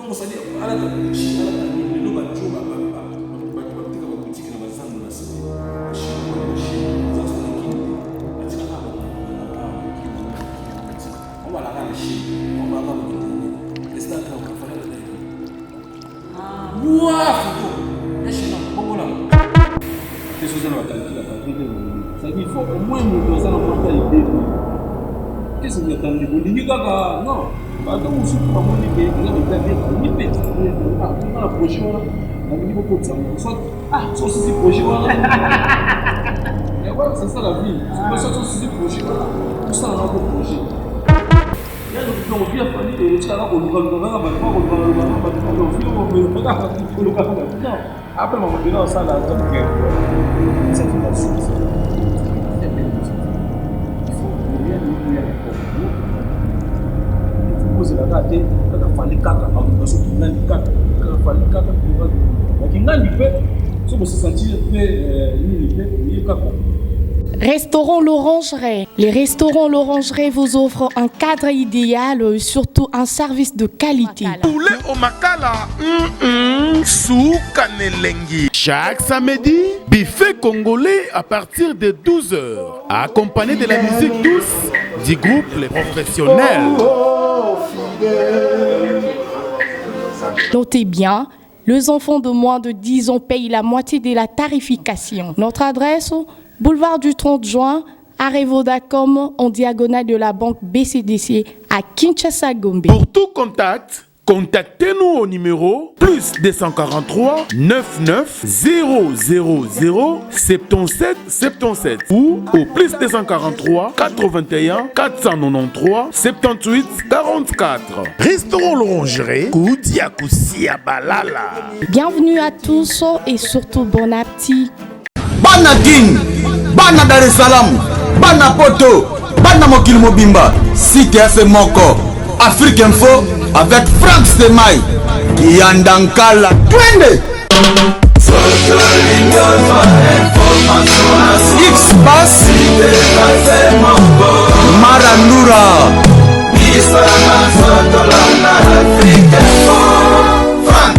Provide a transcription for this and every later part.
Donc c'est-à-dire alata Gucci, alata nini, lelo ba djo ba ba ba bato bateka ba boutique na ba zando na cité, ba chinois, ba chinois, baza so na Kin te, batika kaka bato na awa na Kin na boutique, bango balaka na Chine, bango balaka ba internet, Instagram, fallait alata eloko. Wa photo ya chinois, bongola. Te soza na ba calcul ya calcul te c'est-à-dire il faut au moins moto aza na mwa ata idée. Qu'est-ce que vous attendez? Bolingi kaka non. Bato mosusu bamoni ke eza na idée bien, balingi mpe ah nga na projet wana nalingi bokotisa yango soit ah so osisi projet wana et voilà, c'est ça la vie. Soit osisi projet wana, osala na ko projet donc vie ya famille etikaka kolukaluka kaka bato bakolukaluka kaka bato kaka koluka kaka non. Après makambo ebele osala donc ça fait la suite. Il faut rien ya il faut kozela kaka te kaka Fally kaka akoka soki ngandi kaka kaka Fally kaka bakingandi mpe soki osesentir mpe nini mpe oye kaka. Restaurant L'Orangerie. Les restaurants L'Orangerie vous offrent un cadre idéal et surtout un service de qualité. Poulet au makala, suka n'elengi. Chaque samedi, buffet congolais à partir de 12h, accompagné de la musique douce du groupe Les Professionnels. Notez bien, les enfants de moins de 10 ans payent la moitié de la tarification. Notre adresse, boulevard du 30 juin, arrêt Vodacom, en diagonale de la banque BCDC à Kinshasa Gombe. Pour tout contact, contactez-nous au numéro plus 243 99 000 77 77 ou au plus 243 81 493 78 44. Restaurant L'Orangerie, Koudia Koussia Balala. Bienvenue à tous et surtout bon appétit. Bana Kin, bana Dar es Salaam, bana Poto, bana mokili mobimba, site ya se moko, Afrique Info avec Frank Stemay, Kiyanda Nkala, twende! X Pass, Marandura. Frank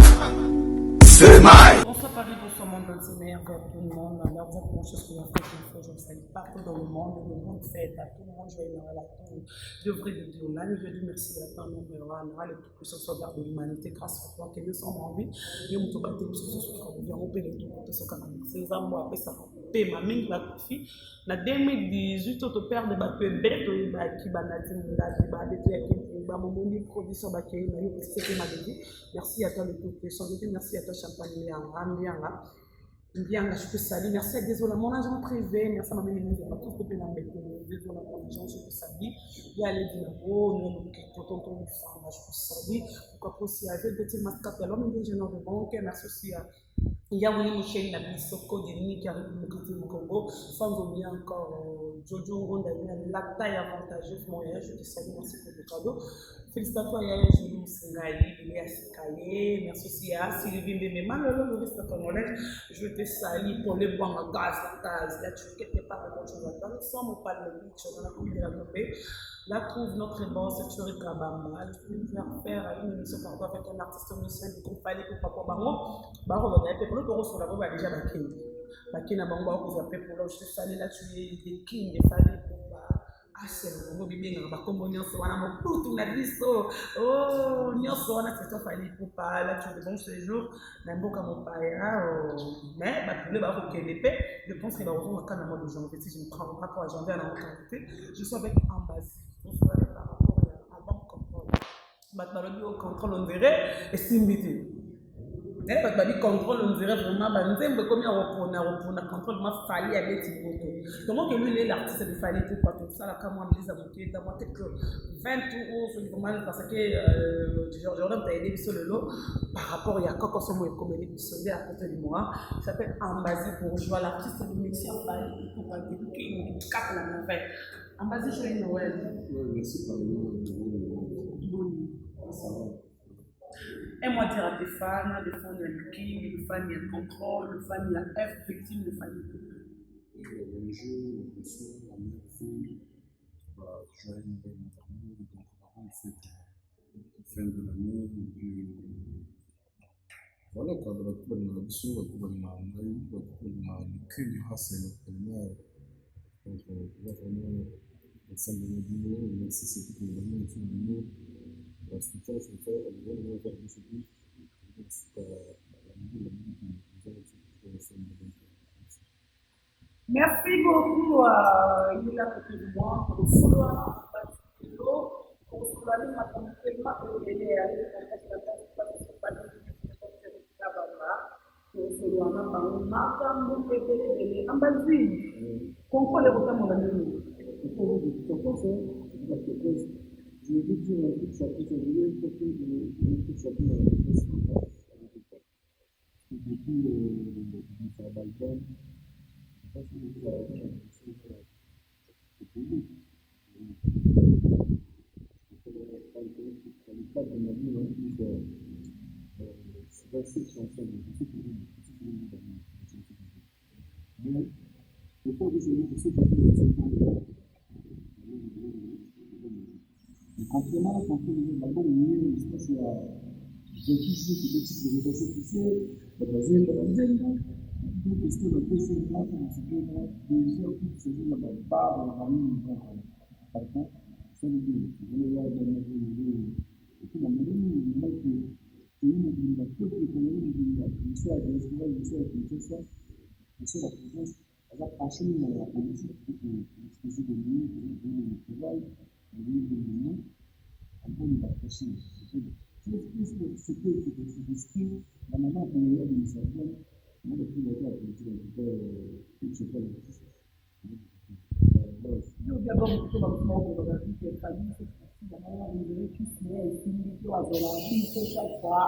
Stemay. Bonsoir Paris, bonsoir monde entier, meilleur à tout le monde. Alors vous êtes branchés sur Afrique Info, je vous salue partout dans le monde, le monde fête à tout le monde, joyeux Noël à tout le vrai de Dieu. Je dis merci à toi, nom de Noël, le tout puissant sauveur de l'humanité, grâce à toi que nous sommes en vie. Yo moto bate biso soso yango mpe letuku tosokana merci Nzambe apesaka pema mingi bakufi na 2018 oyo toperdre bato ebele toyebaki banati mondaki babeto ya kimpu bamomoni production bakei na yo seke maledi. Merci à toi le tout puissant. Je dis merci à toi Champagne Mbianga Mbianga Mbianga, je te salue. Merci à Désolé, mon agent privé. Merci à ma ministre, à tous les Désolé, mon agent, je te salue. Il y a les Dinamo, nous, tonton Lusamba, je te salue. Pourquoi pas aussi avec Gauthier Mascate, l'homme ingénieur de banque. Merci aussi à Yawini Mouchel, la Bissoko, Denis, qui arrive du Congo. Sans oublier encore Jojo Ngonda, la taille avantageuse, mon je te salue. Merci pour le cadeau. Félicitations à Yaya Julie Moussingaï, Léa Sikaye, merci aussi à Sylvie Mbembe, Malolo, Maurice Congolais, je te salue pour le bon gaz, gaz, là tu es quelque part au monde, nous sommes au Palme Beach, dans la commune de la Gombe. Là trouve notre boss, Thierry Kabamba, il vient faire une émission par avec un artiste musicien du groupe Fally pour Papa Bango, Bango, on a été pour le sur la bombe déjà Bakine. Bakine, Bango, vous appelez pour là, je te salue, là tu es des kings, des Fally pour aselo bango bibengaka bakombo nyonso wana mokutu na biso oh nyonso wana c'est Fally Ipupa. Là tu de bon séjour na mboka mopaya, mais bapule bakokende mpe, je pense que bakozonga kaka na mois de janvier, si je ne prends pas pour janvier na okende te. Je suis avec Ambazi, bonsoir. Par rapport à album Contrôle, bato balobi o Contrôle on dirait esimbi te. Bato babi Contrôle on dirait vraiment banzembo ekomi ya kopona kopona. Contrôle ma Fally abeti poto, donc lui, il est l'artiste de Fally Ipupa. Tosalaka mwa analyse ya moke ta mwa quelque 20 ou soki vraiment, parce que Jordan tayede biso lelo par rapport ya kokoso mo ekomeli biso nde à côté de moi il s'appelle Ambazi Bourgeois, l'artiste de musicien Fally Ipupa, King Cap la merveille. Ambazi, joyeux Noël. Ouais, merci par Boni. Ça va. Un mot à dire à tes fans, des fans de King, des fans de Contrôle, des fans de F, victime de Fally. Bonjour, bonsoir, merci. Bah, joyeux Noël, donc on fête fin de l'année, et puis Voilà quoi, bato balingaka biso, bato balingaka ngai, bato balingaka le cul Hassel vraiment. Donc toza vraiment ensemble na bino. Merci surtout pour bango mosusu bino basoutien, soutien alibona biso te suka bambula mingi eza na ensemble. Donc merci. Merci beaucoup, il est là côté de moi, kosolola lelo, kosolola nde makambo tellement ebele alekabanga, kosolola na bango makambo ebele ebele. Ambazi contrôle ekotambola nini? Je vais dire un coup de chapeau, je voulais porter un coup de chapeau à la presse. Depuis l'album, je pense que vous avez dans le cadre de ma vie, c'est 27 chansons, je sais que vous Mais le fond de ce livre, c'est que le complément, l'album, je pense qu'il y a 28 jours, peut-être, présentation officielle, donc, est-ce que la question déjà, tout ce que la barre, la famille, donc, pardon, ça veut dire, je vais voir dans et puis, la maison, il manque pays mobimba, peuple congolais mobimba, biso ya diaspora, biso ya Kinshasa, biso ya province, aza passionné na la politique, tozo dominer le travail, dominer le mouvement, album baprêche. C'était risqué na mama akoya bimisa album na bato bato ya politique. En tout cas, je sais pas l'artiste. Yo d'abord, moto bamosusu bakobaka famille, kisi ye esimbi te, azolaka biso chaque fois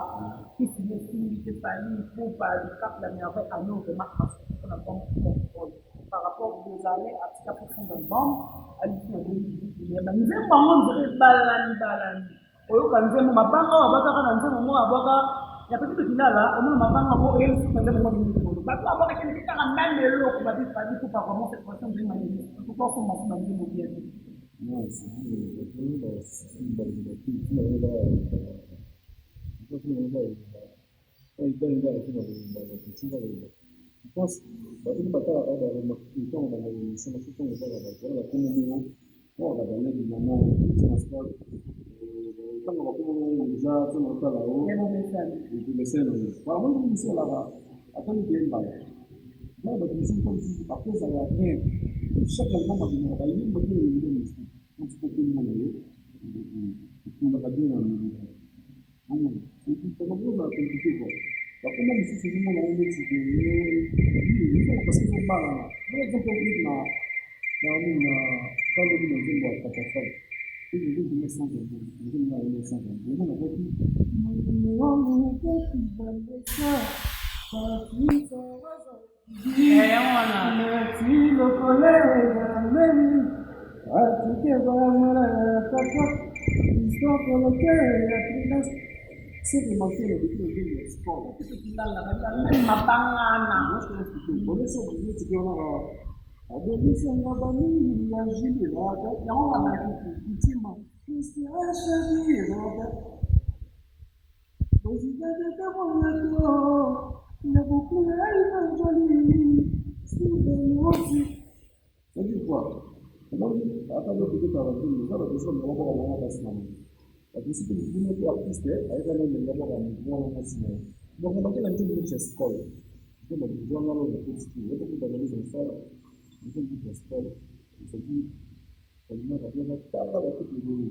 kisi ye esimbi te. Fally Ipupa le Cap la merveille ano vraiment transformé son album Contrôle par rapport aux années atika pour son album alisi na 2018. Mais banzembo yango nzela ebalani balani, oyoka nzembo mabanga oyo abwakaka na nzembo moko abwaka ya petit kilala, omona mabanga yango oye lisusu na nzembo moko likolo, bato abwakaki nde kaka même eloko babi. Fally Ipupa vraiment, cette fois-ci nzembo maleli pourquoi osomba so banzembo bien te? Non, c'est je pense bato batalaka baremarque ntango banga émission, baso ntango otala bato wana bakoma bongo oyo babalaki mama transport, ntango bakoma bongo déjà ntango otala o emesana bango mosusu alaka atali te mbala na bato mosusu, ntango mosusu bakozala bien. Chaque album abimaka bayemba te elenge mosusu mosusu kokomona ye ekulaka bien na mélodie. Omona compliqué quoi, bakoma mosusu ezomona ngo neti parce que ezobalana. Par exemple, neti na nini na kalobi na nzembo ya Katafal, nzembo sans album, nzembo na yango sans album, omona kaki Yango wana. Merci lokole memi atike bamwana ya tata Christophe ya prudence. C'est remarqué na depuis nzembo ya sport. Même mabangana. Abomisanga banini ya Julie. Yango wana. Ntima c'est-à-dire quoi, omoni ata lo peut-être abazongi eza bato mosusu balinga bwaka bango basi na moto, bato mosusu mpe bino mpe artiste ayebani olinga bwaka motu wana mwasi na ye. Donc obaki na nzembo neti ya Skol, nzembo wana oyo nakotiki otokuta analyse mosala nzembo neti ya Skol, c'est-à-dire balingaka bien batanga bacouple boye.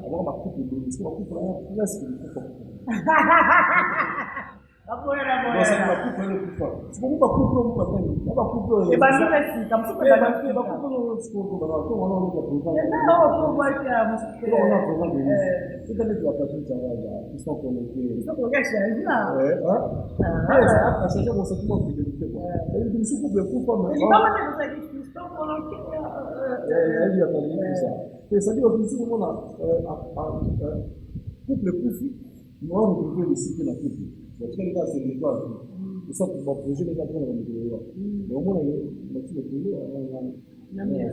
Abaka bacouple boye, soki bacouple wana presque likufa. Baboyela. Basali Boyela. Bacouple wana ekufa sikoku, bacouple oyo mokatani na bacouple oyo Ebandi na sika mosusu, ebandi. Bacouple oyo sikoyo wana oyoka président. Eza oyo tobwaki ya mosusu. Wana président Denise, c'est neti bapatine Tangala, ils sont connectés. Soki ochange. Ouais, hein? Ouais, ça a changé mon sentiment de fidélité, quoi. Et je me suis coupé pour mais libama nde kozalaki Christophe. Il y a tout ça. Et ça dit aussi, on a couple ekufi, moi, on retrouve le cycle na couple. Donc, les gars, c'est l'étoile. C'est ça, bon, projet, les gars, on va me Mais au moins, il y a tout le projet, on a mais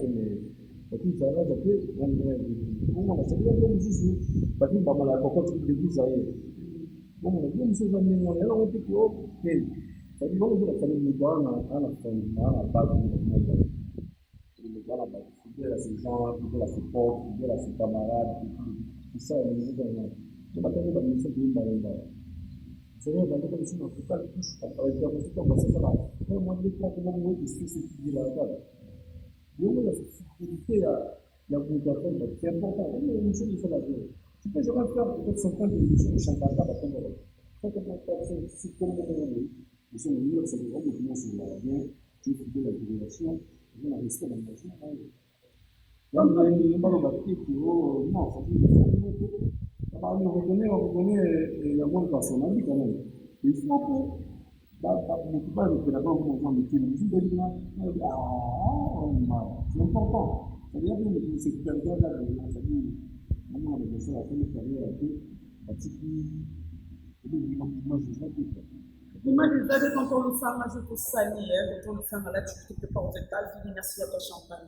tout ça, là, ça fait, on a Omona c'est-à-dire biloko mosusu bato bamalaka kokoti depuis Zaïre. Omona biloko mosusu eza ndenge wana yango te ke o te. C'est-à-dire wana ezolakisa nini moto aza na fondement aza na base na moto aza na base fidèle à ses gens, fidèle à ses potes, fidèle à ses camarades, tout ça musique yango. To bataki ba mission koyemba yemba. C'est vrai, bandeko mosusu na vocal touche intervention basasala moi deux trois comment moi je suis ce qui dit la table. Yango la fidélité ya ya moto afai bato c'est important. Oyo émission esala bien. Tu peux jamais faire peut-être 50 émissions ochantaka bakombo bato. Soki kombo moko boye émission moninga osala moto nyonso olala bien, tu es fidèle à tes relations, oza na respect na relation na yo. Donc baloba te ke o non, ça reconnaît reconnaît la bonne personne abi quand même. Il faut que moto balopelaka yango oza motema mosusu belinga, c'est important. C'est-à-dire que moto se perdre là, c'est-à-dire namona bato basala asali carrière te, batiki image eza te. Image eza te. Tonton Lusanga, je te salue. Hein. Tonton Lusanga, là, tu es quelque part aux États-Unis. Merci à toi, Champagne.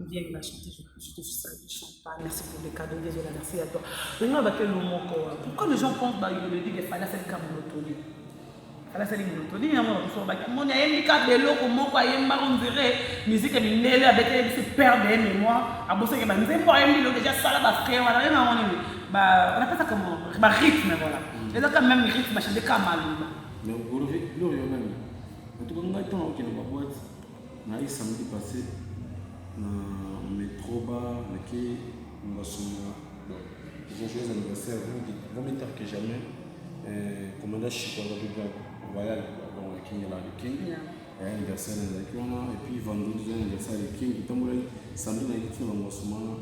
Bien, il a chanté, je te salue, Champagne. Merci pour les cadeaux. Désolé, merci à toi. Maintenant, avec le mot, pourquoi les gens pensent, bah, il le dit que Fally c'est comme monotonie? Fally c'est monotonie, hein, moi, moni ayembi kaka eloko moko ayembaka, on dirait musique ya mindele abeteli biso perte de mémoire, abosaki banzembo ayembi lelo déjà sala bafrère wana ayenga ngo nini, on appelle ça comment, barythme, voilà, eza quand même rythme, bachante ka maloba. Mais gloire yo nani? En tout cas ngai ntango okende baboîte nayi samedi passé na métro bar nake ngasonga, donc joyeux anniversaire, vaut mieux tard que jamais, commandant Chico Royal, donc King la King anniversaire ezalaki wana. Et puis vendredi eza anniversaire ya King, etambolaki samedi nayaki ntina bango wana.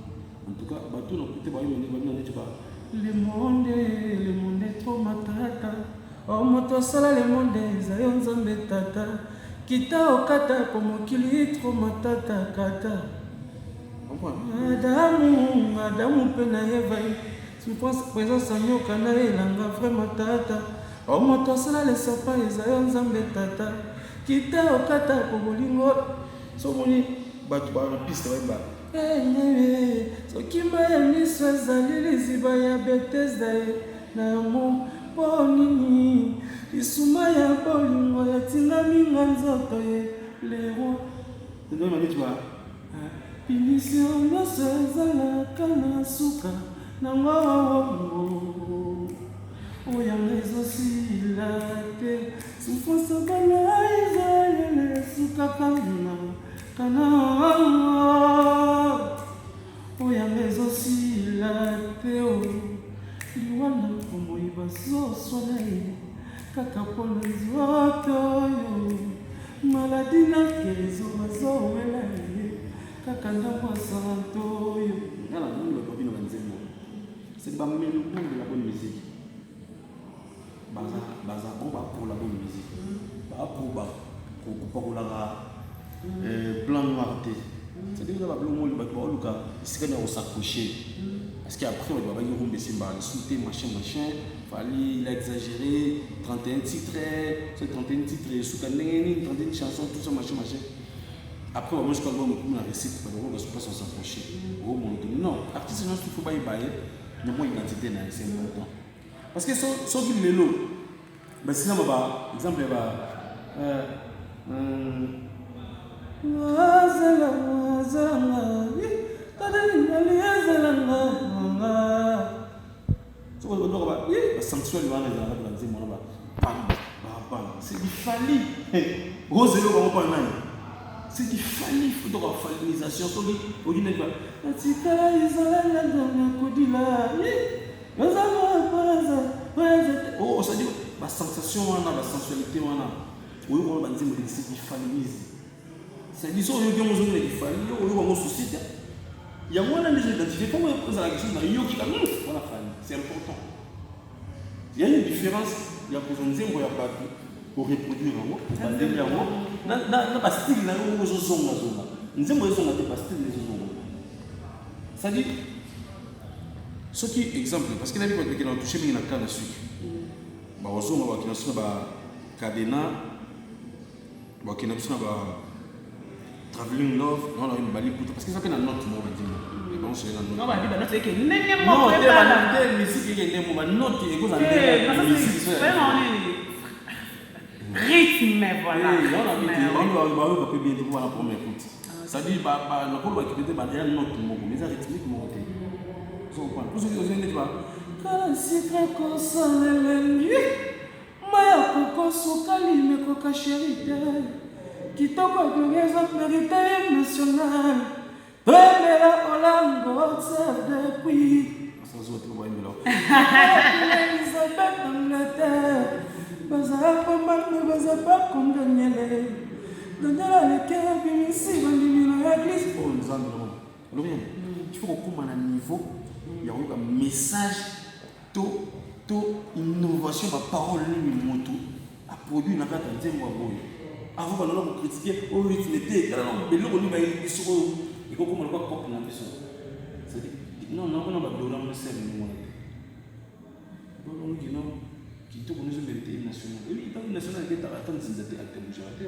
En tout cas bato na kute bayeba babina neti ba le monde, le monde est trop matata. O moto asala le monde eza yo Nzambe tata, kita okata po mokili trop matata kata. Adamu, Adamu mpe na Eva, présence ya nyoka na elanga vraiment tata. O moto asala le serpent eza yo Nzambe tata, kita okata po bolingo. Somoni bato bana piste bayemba soki mai ya miso ezali liziba ya Betesda ye na yango mpo nini lisuma ya bolingo yatingami nga nzoto ye lero neti ba punition nyonso ezalaka na suka nango oyanga ezosila te, souffrance bana Israele esukaka na kana oyanga ezosila te. O liwa na bomoi bazoswana ye kaka mpona nzoto oyo, maladie na guérison bazowela ye kaka ndambo ya santé oyo. Nga na moni bato babina banzembo, c'est bamélomane de la bonne musique, baza baza bo bapola bonne musique, bapo kopakolaka blanc noir te. C'est-à-dire eza babiloko moko bato baoluka esika nini ya kos'accrocher, parce que après bato babaki rumba esimbaka lisusu te, machin machin, Fally il a exagéré, 31 titres, so 31 titres esuka ndenge nini, 31 chansons, tout ça, machin machin. Après bamoi soki album ekomi na réussite, bato bakoka place kos'accrocher o monotonie. Non, artiste nyonso il faut bayeba ye na mwa identité na ye, c'est important, parce que soki lelo basilama ba exemple ya ba azalanga azalanga soki badoka basensuel wana ezalaka banzembo wana bapam bapam, c'est du Fally. Ozelo bango mpa nani? C'est du Fally, faut toka fallynisation soki oki neti natikala izalanga nzambe kodila c'est-à-dire basensation wana, basensualité wana oyoka wana banzembo, c'est du fallynisme. C'est-à-dire soki oyoki yango ozongi na kifally, yo oyoka yango susi te. Yango wana nde identifié mpo ozalaka lisusu na yoki ka wana Fally, c'est important. Il y a une différence ya kozwa nzembo ya bato, koreproduire yango, obandeli yango na bastyle na yo moko, ezozongazonga nzembo ezonga te, bastyle ezozonga. C'est-à-dire soki exemple, parce que nayebi bato bakenda batouche mingi na canne à sucre, bakozonga bakenda biso na bacadena, bakenda biso na ba traveling love wana baliputa, parce que eza mpe na note moko banzembo. Non, ba ba note eke ndenge moko ebala. Te musique eke ndenge moko, ba note ekozala ndenge moko. Musique rythme, voilà. Bayoka mpe bien te mpo wana première écoute. C'est-à-dire nakoloba kipe te, ya note moko mais eza rythmique moko te. Ozo comprendre? Po soki ozwi neti ba kala sikre kosaleleli mai ya koko sukali mekoka sheri te kitoko glorieuse mérite hymne national toyembela olango depuis Elizabeth d'Angleterre bazala pas mal mais baza pas comme Daniel. Daniel aleki abimisi bandimi na ya église oyo Nzambe na bango. Olobi nini? Il faut kokóma na niveau ya koyoka message to innovation, baparole nini moto aproduit na kati ya nzembo ya boye avant balona kocritiquer oyo rythme te. Tala na biloko nini bayebi biso oyo ekokóma lokwa cope na biso. C'est-à-dire non, nakona badola ngo sere ndenge wana te. Bolongi no kitoko nyonso mérite hymne national. Ebi ntango hymne national ebetaka, ata nzinza te, akitebujaka te.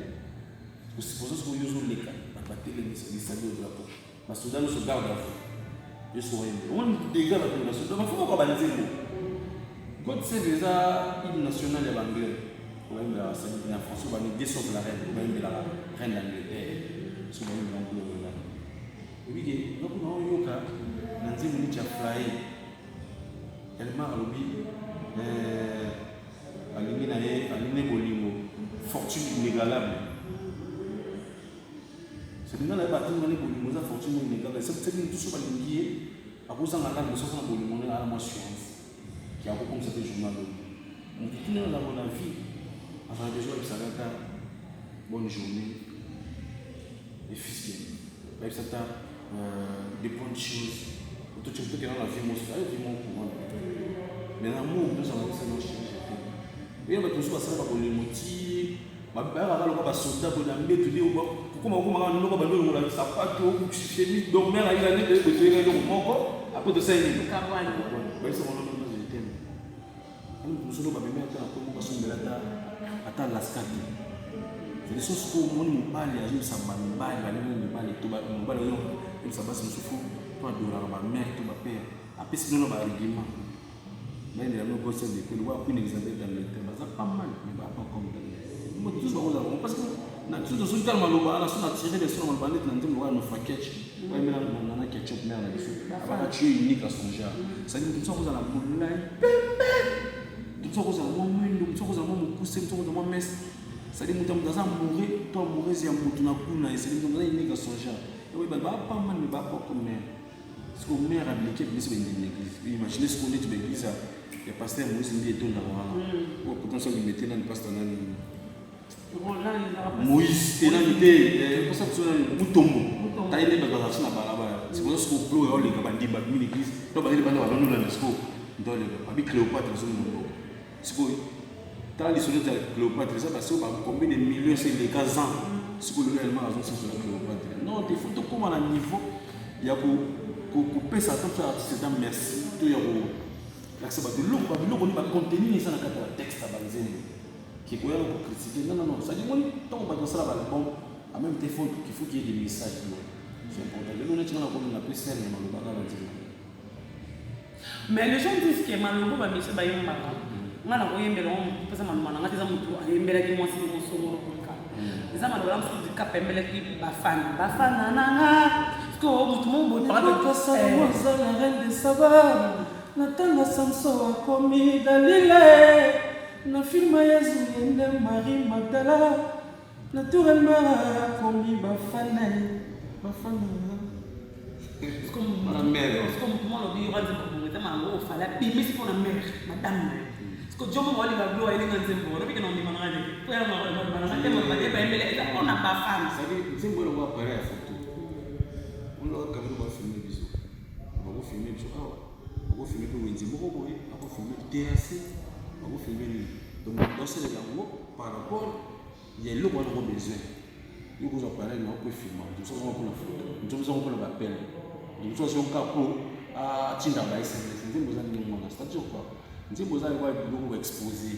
Osupposer soki oyo ozoleka, bato batelemisa lisali oyo drapeau, basoda nyonso garde à vous, yo soki oyembe omoni dega bato basoda bafokoka banzembo. God Save eza hymne national ya baanglais, bayembelaka na français bani Dieu sauve la reine, bayembelaka reine d'Angleterre. So bayembela ngo wana ebike ngakuna oyoka na nzembo neti ya Flaye Elmar alobi alingi na ye, alingi ne bolingo fortune inégalable. Soki nga nayeba atinga ne bolingo eza fortune inégalable, soki mutu so balingi ye akozanga nani mosusu na bolingo ne ala mwa assurance ki akokomisa mpe journal oyo motu tuna azalaka na vie, azala besoin ayebisaka ata bonne journée efiske, bayebisa ata de bonnes choses. Tokenda na vie mosusu ayo vie moko courant, mais na amour tozala bisa no chéri, je t'aime. Oyo bato mosusu basala babolingo ti bayaka loka basoda boye na mbeto nde kokoma kokomaka noko bando olongola sapato, chemise. Donc mare ayika nde toyeka eloko moko, après tosali nini? Bayebisa bango je t'aime. Moto mosusu bamemi ata na kombo basombela ata laska te. C'est soki sikoyo omoni mobali azoyebisa bamibali baninga mibali to mobali oyo oyebisa basi mosusu to adoraka bamare to bapere, apesi bino na baargument bayendela bino gosse de pe lokola Queen Elizabeth d'Angleterre. Baza pas mal mais ba pas comme Daniel. Tous bakozala bango parce que na biso tosoki tala maloba wana so na tire leçon na maloba neti na nzembo lokola Nofra Ketch oyembela Nana Ketchup, mare na biso abaka tu es unique à son genre. C'est-à-dire moto mosusu akozala molai pembe, moto mosusu akozala mwa mwindo, moto mosusu akozala mwa mokuse, moto mosusu akozala mwa messe. C'est-à-dire moto aza amoureux to amoureuse ya moto na kuna ye. C'est-à-dire moto aza unique à son genre. Oyo bato baa pas mal mais baa pas comme mare. Sikoyo mare abileki biso bendeli na église. Imagine sikoyo neti baeglise ya pasteur Moïse nde etondaka wana oyo potentiel limete nani pasteur nani Moïse te nani te posa biso nani Mutombo taye nde bato bazalaki na balabala. Sikoyo sikoyo gloria oleka bandimba bimi na église to bandeli banda balonolanda sikoyo nde oleka babi Cléopâtre azongi na mboka. Sikoyo tala lisolo ya Cléopâtre eza basi oyo ba combien de millions esi eleka zan. Sikoyo lelo elema azongisa ya Cléopâtre. Non te, faut tokóma na niveau ya kopesa ata biso artiste ata merci to ya kolakisa bato eloko babiloko nini bacontenu nini eza na kati ya batexte ya banzembo ke koya na kocritiquer. Non, non, non. C'est-à-dire moni ntango bato basala baalbum, en même temps il faut qu'il y ait des messages lourds, c'est important. Lelo neti nga nakomi na psr na malobaka banzembo. Mais les gens disent que maloba bamisi bayembaka, nga na koyembela ngo motu mpeza maloba na nga te, eza motu ayembelaki mwasi mosongolo koleka, eza maloba na mosusu dikapa ayembelaki bafana bafana na nga. Parce que motu moko boye Salomo aza la reine de Saba, na ntango Samson akomi Dalile, na film Yezu ye nde Marie Magdala, naturellement akomi bafana bafana. Motu moko alobi yoka nzembo bongo eza makambo oyo Fally abimisi mpo na mare madame na ye. Parce que jomo walinga gloire elinga nzembo olobi ke na ondima nanga te po ya maloba nanga te, maloba te bayembele eza mpo na bafana. Nzembo elongo appareil ya photo olaka kamera bafilme biso, bakofilme biso awa, bakofilme mpe wenze moko boye, bakofilme terrasse, bakofilme nini. Donc basalela yango par rapport ya eloko wana ngo besoin. Yo kozwa appareil na yo po efilma, moto mosusu azonga mpona photo, moto mosusu azonga mpona bapele, moto mosusu azonga kaka po atinda ba SMS. Nzembo eza ndenge wana, c'est-à-dire quoi, nzembo eza lokola biloko baexpose,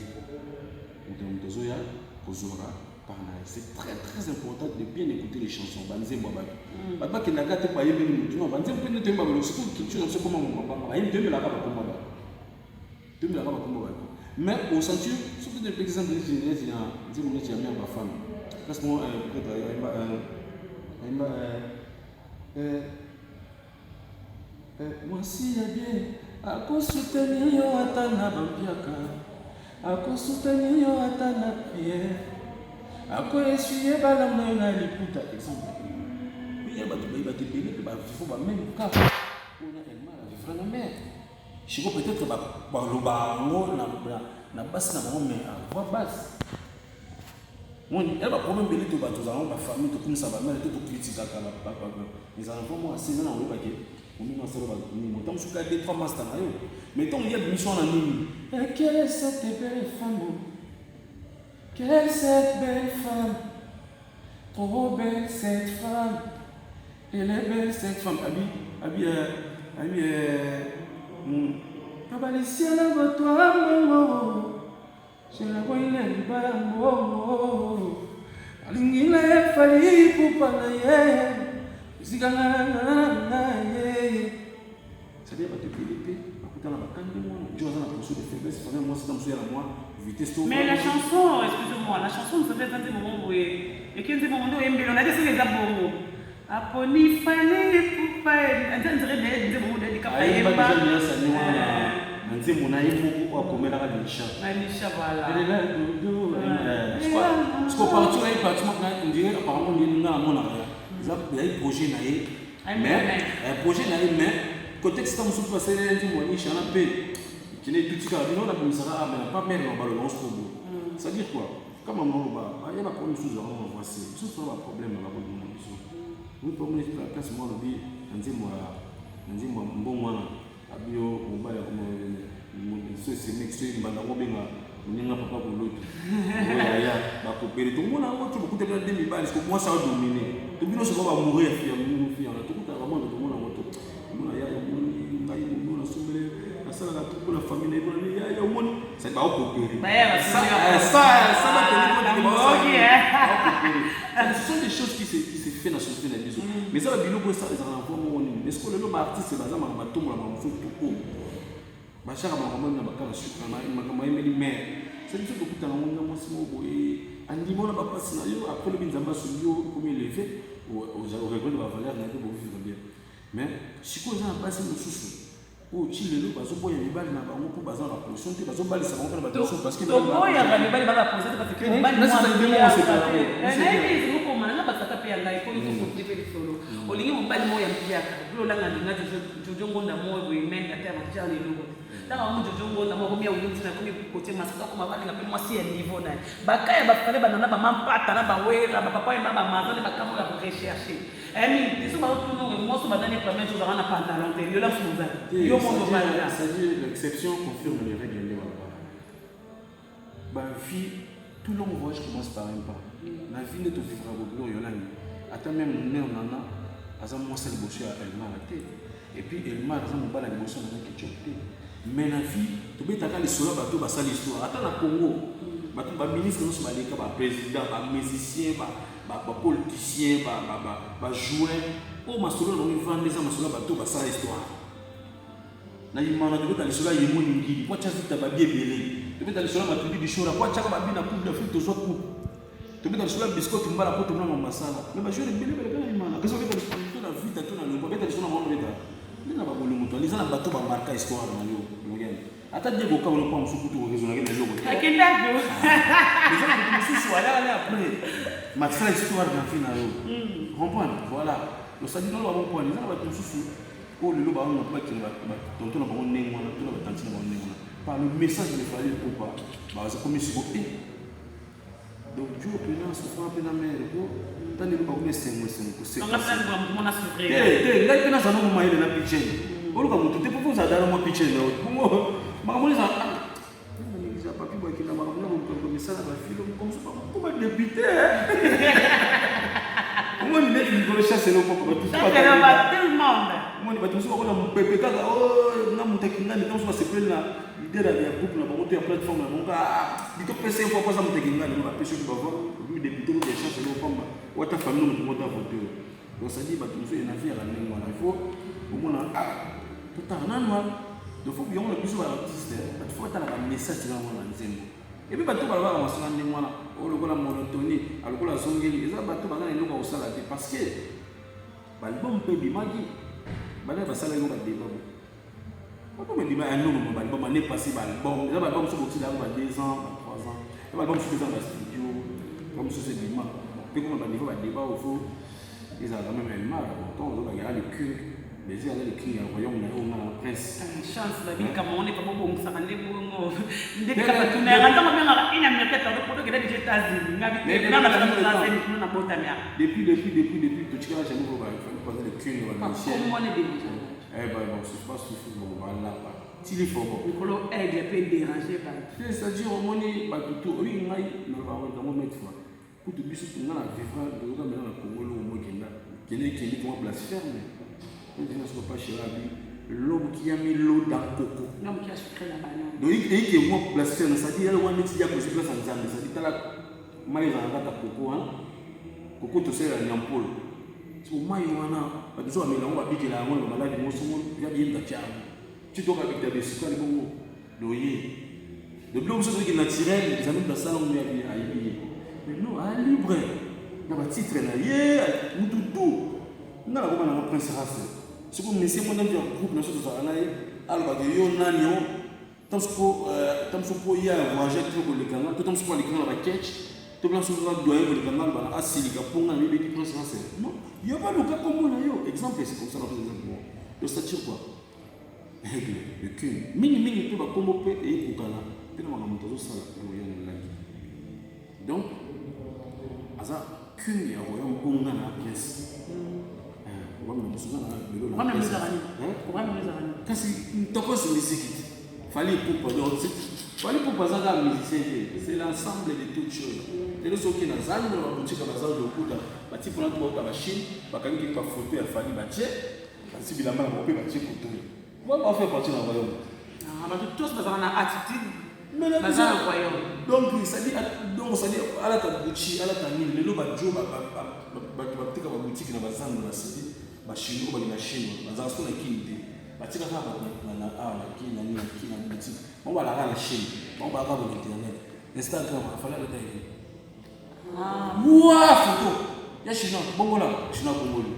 moto na moto azoya kozwaka. Part na ye. C'est très très important de bien écouter les chansons, banzembo ya bato. Bato bakendaka te bayembeli motu, non, banzembo mpe nde toyemba belo, surtout culture na biso ekoma mabanga, bayembi toyembelaka bakomba bato. Toyembelaka bakomba bato. Mais osentir, surtout de exemple neti neti na nzembo neti ya mère bafana. Place moko peut-être ayemba ayemba mwasi ya bien akosoutenir yo ata na bampiaka, akosoutenir yo ata na prière, akoessuyer balamu na yo na liputa. Exemple ya bato bayi bato ebele mpe bavivre ba même cas mpona Elmar avivre na mère Chico, peut-être baloba yango na basi na bango, mais à voix basse. Moni ya baproblème ebele to bato ozala ngo bafamille, tokumisa bamère te, tokritikaka. Ezala vraiment assez eza na koyeba ke omino asala banini, ntango mosusu ka deux trois master na yo, mais ntango ya bimiso wana nini. Et quelle est cette belle femme? Quelle est cette belle femme? Trop belle cette femme. Elle est belle cette femme. Abi, abi, abi, abalisia na bato ya mbongo, selakoile libala mbongo, alingi na ye Fally Ipupa na ye esika na ye. C'est-à-dire bato ebele mpe bakutana bakandi mwana jo aza na position de faiblesse, famille mwasi na mosu ya na mwa vitesse to Mais la chanson, excusez-moi, la chanson nous avait un moment où et qui est moment où oyembeli, on a dit eza bongo aponi Fally Ipupa nzere nzembo nde ayemba déjà nyasani wana na nzembo na ye moko oyo akomelaka Lisha. Na Lisha, voilà. Siko parti na ye, parti moko on dirait apparemment ndenge nga namonaka ya eza ezali projet na ye, mais projet na ye, mais contexte ta mosusu basaleli nzembo ya Lisha wana mpe kende etutikaka bino nabimisaka ah mais pas mare na baloba ngo siko boye. C'est à dire quoi? Kama moloba aya baproblème mosusu yango na voici biso tona baproblème na bakolimo na biso. Oui, po moni place moko alobi na nzembo ya na nzembo ya mbongo wana, abi yo mobali so esemeki so mbanda ngo obenga moninga papa koloto oyo yaya bakopele tomona yango to bokutaki na de mibali siko mwasi adomine to bino soko bamoure ya fi ya fi wana tokutaka bamwana tomona yango to omona yaya omoni ngai momi nasombele nasalaka to mpona famille na ye mpona nini yaya omoni c'est baokopere ça ça bakende. Ce sont des choses qui se fait na société na biso, mais eza babiloko ezalaka na voie moko nini. Mais sikoyo lelo baartiste baza makambo batombola makambo mosusu to oyo bashaka makambo na bakala sucre, makambo ayembeli mare. C'est biso tokutana ngo nga mwasi moko boye andima wana bapasi na yo, après lobi Nzambe asungi yo okomi élevé, oregrete bavaleur na yo mpe bovivre bien. Mais sikoyo eza na basi mosusu oyo ti lelo bazoboya mibali na bango mpo baza na baposition te, bazobalisa bango mpe na bato mosusu parce que Toboyaka mibali baza position te, parce que mobali nayebi ezokoma nanga basaka mpe ya ngai po tokontine mpe lisolo. Olingi mobali moko ya mpiaka mpe olanga ndinga Jojo Ngonda moko boye mene ata ya matia na eloko te. Ntango yango Jojo Ngonda moko akomi ya wili ntina akomi kotie masaka akoma balinga mpe mwasi ya niveau na ye baka ya bafale banana bamampata na bawera bapapa yemba bamazane bakambo ya korecherche mingi te. So baotuna mwasi bandani premier jour ozalaka na pantalon te, yola mosu ozali yo mondo obanda. C'est-à-dire l'exception confirme les règles. Nde balobaka bavie, tout long voyage commence par un pas. Na vie nde tovivra bobiloko yolani, ata même mère nana aza mwasi ya liboso ya Elmar te, et puis Elmar aza mobali ya liboso ya Nana Ketchup te. Mais na vie tobetaka lisolo ya bato basala histoire. Ata na Congo bato baministre nyonso baleka, baprésident, bamusicien, bapoliticien, bajoueur, oyo masolo na bango evanda eza masolo ya bato basala histoire. Na imana tobeta lisolo ya Yemoni Ngili po atya vita babi ebele, tobeta lisolo ya Matuidi Bishora po atyaka babi na Coupe d'Afrique, tozwa coupe, tobeta lisolo ya Biscotte Mbala po tomona masala. Mais bajoueur ebele baleka na imana kasi babeta lisolo to na vita to na loba beta lisolo na bango, babeta nde na babolingo to eza na bato bamarka histoire na yo. Logene ata Diego Kao na kwa mosusu kutu koraisonnaki na eloko te. Akendako. Eza na moto mosusu ayaka ne après masala histoire na vie na yo, comprendre. Voilà, osali nolo babompwani. Eza na bato mosusu oyo lelo bango mpo bakende batonto na bango ndenge wana to na batanti na bango ndenge wana par le message de Fally Ipupa baza komi siko e. Donc jour mpena souffrant mpe na mare po tani lelo bakomi esengo esengo koseka te. Ngai mpe nazala nango mayele na pichen oluka motu te po ozala dala mwa pichen na yo bongo makambo eza papi bakenda makambo na bokongo misala bafilo po badéputé omoni neti likolo chasse eloko. Tout le monde. Omoni bato mosusu bakona mopepe kaka, oh, nga moto ya Kingani, ntango mosusu basepeli na leader ya groupe na bango to ya plateforme na bango, ah, bitopesa ye mpo aza moto ya Kingani, ngo bapesi yo bava, obi député moto ya chance eloko pamba, wata famille moto moko avote yo. Donc ça dit bato mosusu na vie ya ndenge wana, il faut omona, ah, totala nanu wana. Donc faut yango na biso ba artiste, bato faut batala ba message na bango na nzembo. Et puis bato balobaka masolo ndenge wana, oyo lokola monotonie, lokola azongeli, eza bato baza na eloko ya kosala te parce que baalbum mpe ebimaki, bana basalaki ngo badeba bo album ebima ya nono, baalbum année passée, baalbum eza baalbum mosusu botila yango ba 2 ans, ba 3 ans, eza baalbum mosusu eza na bastudio, album mosusu ebima mpe koma baniveau badeba oyo faut ezalaka même elma. Pourtant ozobaka le king, mais aza le king ya royaume na ye, onga na prince. Chance babika mongo nde babobongisaka nde bongo ndenge kaka tuna yanga ntango bengaka ina Amérique tado poto kenda déjà États-Unis nga bitena na botami ya Depuis totikala jamais ko baza le king ya bamusicien. Komone déjà. Eh ben bon, c'est pas suffit, bon balapa tili foko. Mikolo aigle mpe déranger bato. C'est-à-dire omoni bato tu oyi ngai nalobaka yango maintes fois, kutu biso nga na vivra toyoka mena na Congo eloko mo ekenda kende ekende koma blasphème ndenge soki papa chéri abi l'homme qui a mis l'eau dans coco. L'homme qui a sucré la banane. Donc eyike mwa blasphème, c'est-à-dire yalo wana neti ya kozwi place ya Nzambe, c'est-à-dire tala mai ezalaka kaka koko wana, koko tosalela nyampolo, so mai wana bato so bamela yango babikela yango na bamaladi mosongo ya biyemba tiango ti toka bikita besukali bongo doye de biloko mosusu soki naturel Nzambe moto asala ngo ya ayebi ye, mais non aya libre na batitre na ye mutu tu nga nakoma nanga prince race. Siko monsieur mona ya groupe na so tozalaka na ye alobaka yo nani yo ntango so mpo ye avoyage to koleka nga to ntango so mpo aleka nga na baketch to mpona soki oza doyen koleka nga aloba asilika mpo nga na mibeki prince race. Non, yo baluka kombo na yo exemple, c'est comme ça na exemple moko. Donc c'est-à-dire quoi, aigle, le king, mingimingi mpe bakombo mpe eyekokana mpe na makambo moto azosala royaume elangi. Donc aza king ya royaume mpo nga na prince royaume na biso nga na lelo na kasi ntokosi miziki te. Fally Ipupa, donc Fally Ipupa aza kaka musicien te, c'est l'ensemble de toutes choses. Lelo soki na zando na baboutique ya bazando okuta bati mpona to bauta bachine bakangi keki bafoto ya Fally, batie bati bilamba na bango mpe batie foto oyo bafaire partie na royaume. Bato tous bazalaka na attitude, baza na royaume. Donc c'est-à-dire donc c'est-à-dire alata Gucci, alata nini, lelo bajo bato bateka baboutique na bazando na cité, bachinois oyo balinga chine bazala so na kini te, batika kaka bato awa na kini na nini na kini na boutique bango balaka na chine, bango balaka na internet, Instagram afali alata ye mwa photo ya chinois bongola chinois bongoli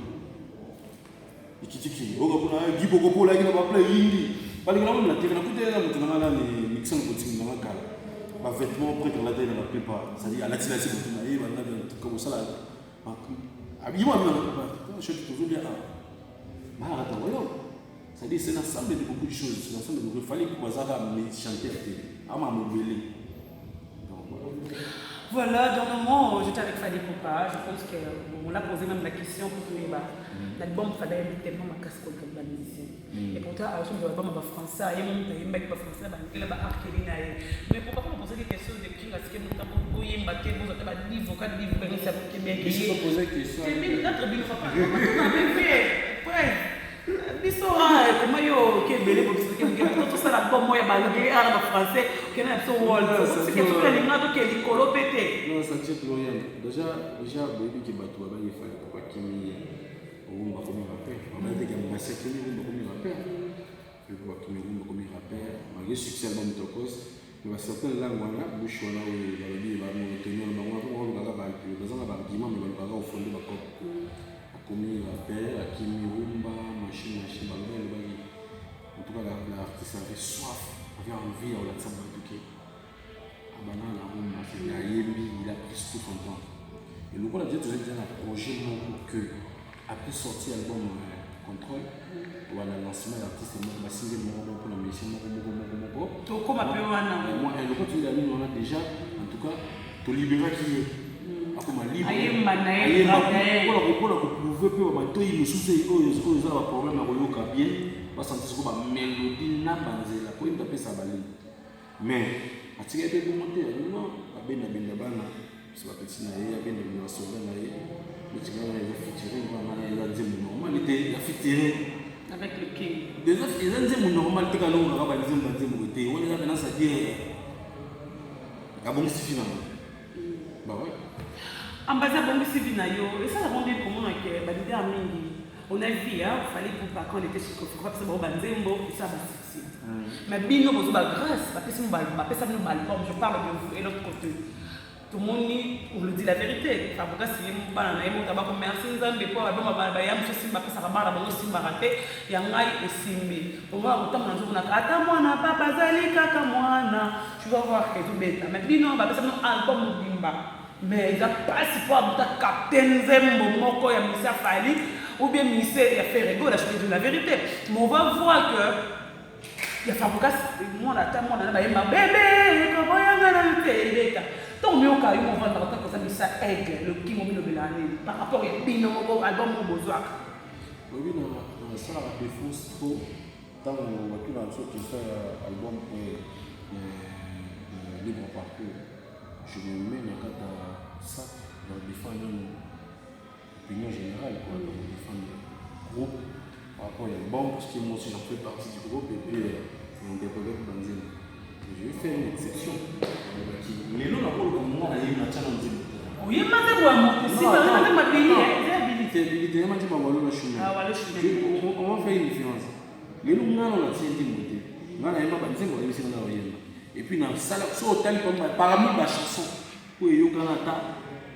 ekitiki oyo kuna gibokopola yaki na bapla yindi balinga na na tv nakuta na moto nanga nani Nixon kotingi nanga kala bavêtement prêtre alata ye na bapepa, c'est-à-dire alatilati moto na ye banda kosala yimo abina soki tozolia awa balakata royaume. C'est-à-dire c'est l'ensemble de beaucoup de choses, c'est l'ensemble de beaucoup. Fallait que bazaka chanteur te ama mobele. Donc voilà. Voilà, dernièrement, j'étais avec Fally Ipupa. Je pense qu'on a posé même la question pour que bah, l'album fallait tellement ma casse comme la musicien. Et pourtant, alors, je l'album en français, et même il y a français, bah, il y a arkeli na ye. Mais pourquoi on poser des questions de qui est-ce que nous avons boyemba te, vous avez ba niveau, quatre niveau, ça peut bien. Biso poser question. C'est même notre bino papa. Ouais. Biso koma yo ke ebele tosala album moko ya baanglais ana bafrançais okende na biso world alinga toke likolo mpe te. Non, ça tient plus rien. Déjà boyebi ke bato babangi Fally pourquoi kimi Rumba komi rappeur, babangi teke mbasi akimi Rumba komi rappeur, bakimi Rumba komi rappeur malgré succès album Tokos. Mais bacertain langue wana bouche wana oyo balobi bamonotonie wana bango balukaka, bazanga baargument, mais balukaka ofonde bacope akomi rappeur akimi rumba machine machine. Balobi alobaki en tout cas l'artiste avait soif, avait envie ya kolakisa bato ke abana na rumba, c'est ayembi, il a pris tout son temps. Et lokola déjà tozali déjà na projet moko que après sorti album Contrôle wana, lancement ya artiste moko basinge moko moko mpona musicien moko moko moko moko. Tokóma mpe wana. Lokola tozali nini wana déjà, en tout cas tolibéraki ye akoma libre. Ayemba na ye. Mpona koprouver mpe bamatoi mosusu oyo eza na baproblème ya koyoka bien, basanti soko bamélodie na banzela po ye moto apesa balini. Mais atikaki mpe bongo te, non, abendabenda bana biso bapeti na ye, abendabenda basoldat na ye, neti ngai eza featuring wana eza nzembo normal te ya featuring. Avec King. Eza nzembo normal te, kaka kaka banzembo banzembo te wana, eza pena, c'est-à-dire abongisi fi nango, bah ouais. Ambazi abongisi vi na yo, esalaka nde komona ke baleader mingi, on a vu, hein, Fally Ipupa quand on était chez Koffi, bapesa bango banzembo, esa basuccès. Mais bino bozo bagrâce, bapesi bapesa bino baalbum, je parle de vous et l'autre côté tomoni, on le dit la vérité, Fabregas ye bana na ye moto abako, merci Nzambe mpo album baya mosusu esimba, apesaka bana bango, esimbaka te, ya ngai esimbi. Omona kotambola nzomonaka ata mwana papa azali kaka mwana, tu vas voir que ezobeta. Mais bino bapesa bino album mobimba, mais eza mpasi mpo abuta capte nzembo moko ya Misia Fally ou bien mise ya Ferre Gola, je te dis la vérité. Mais on va voir que ya Fabregas, mwana ata mwana na bayemba bebe koboyanga na te, ebeta. Ntango miyoka yo movandaka ntango oza misa Aigle le King, omilobelaka nini par rapport ya bino moko album moko bozwaka? Oyebi, nasalaka défense po ntango batuna biso question ya album oyo Libre Parcours, je me mets na kati ya sac na défendre nano opinion générale, quoi, donc défendre groupe par rapport à l'album, parce que moi aussi j'en fais partie du groupe et puis on banzembo. Je vais faire une exception. Lelo nakoloba nga nayebi natya na nzembo. Oyemba nzembo ya moto, simba nzembo abili, eza abili. Te, abili te, yemba nzembo ya Walo na Shume. Ah, Walo Shume. On va faire une différence. Lelo nga na natie nzembo te, nga nayemba banzembo bayebisi nga na oyemba et puis nasala. So otali parmi bachanson oyo eyokana,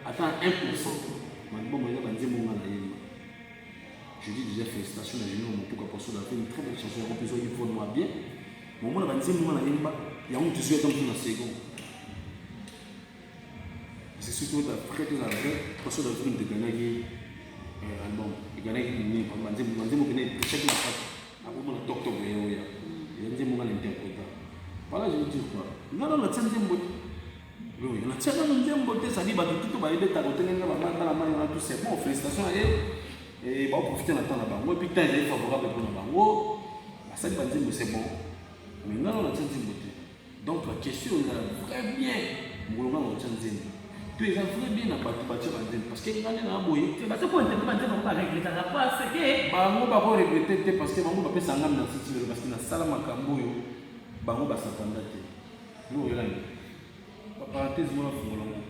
ata 1 % malbum eza banzembo nga nayemba. Je dis déjà félicitations à Junior Motuka pour ça, a fait une très belle chanson. En plus, il faut moi bien. Bon, moi, banzembo nga nayemba yango, tozwi ata motu na second. Parce que surtout frère, toza vrai Poisson d'Avril egagnaki album, egagnaki nini, banzembo pene chaque na kati akomona tok tok oya oya eza nzembo nga na interpréta. Voilà, je veux dire quoi, nga nano natia nzembo te, oyo natia nano nzembo te, c'est-à-dire bato tuto bayebetaka otengenga bamabala mai wana, tout c'est bon, félicitation na ye, baoprofite na temps na bango et puis temps ezali favorable mpona bango, basali banzembo, c'est bon. Mais nga nano natia nzembo te. Donc la question ezala vrai bien, mokolo nga natia nzembo to eza vrai bien na bato batia banzembo, parce que nga nde na boye. Bato po interpréter banzembo bango baregretaka parce que Bango bakoregretter te, parce que bango bapesa nga merci ti lelo, parce que nasala makambo oyo bango basatanda te. Lo oyelani parenthèse mona fungola ngo,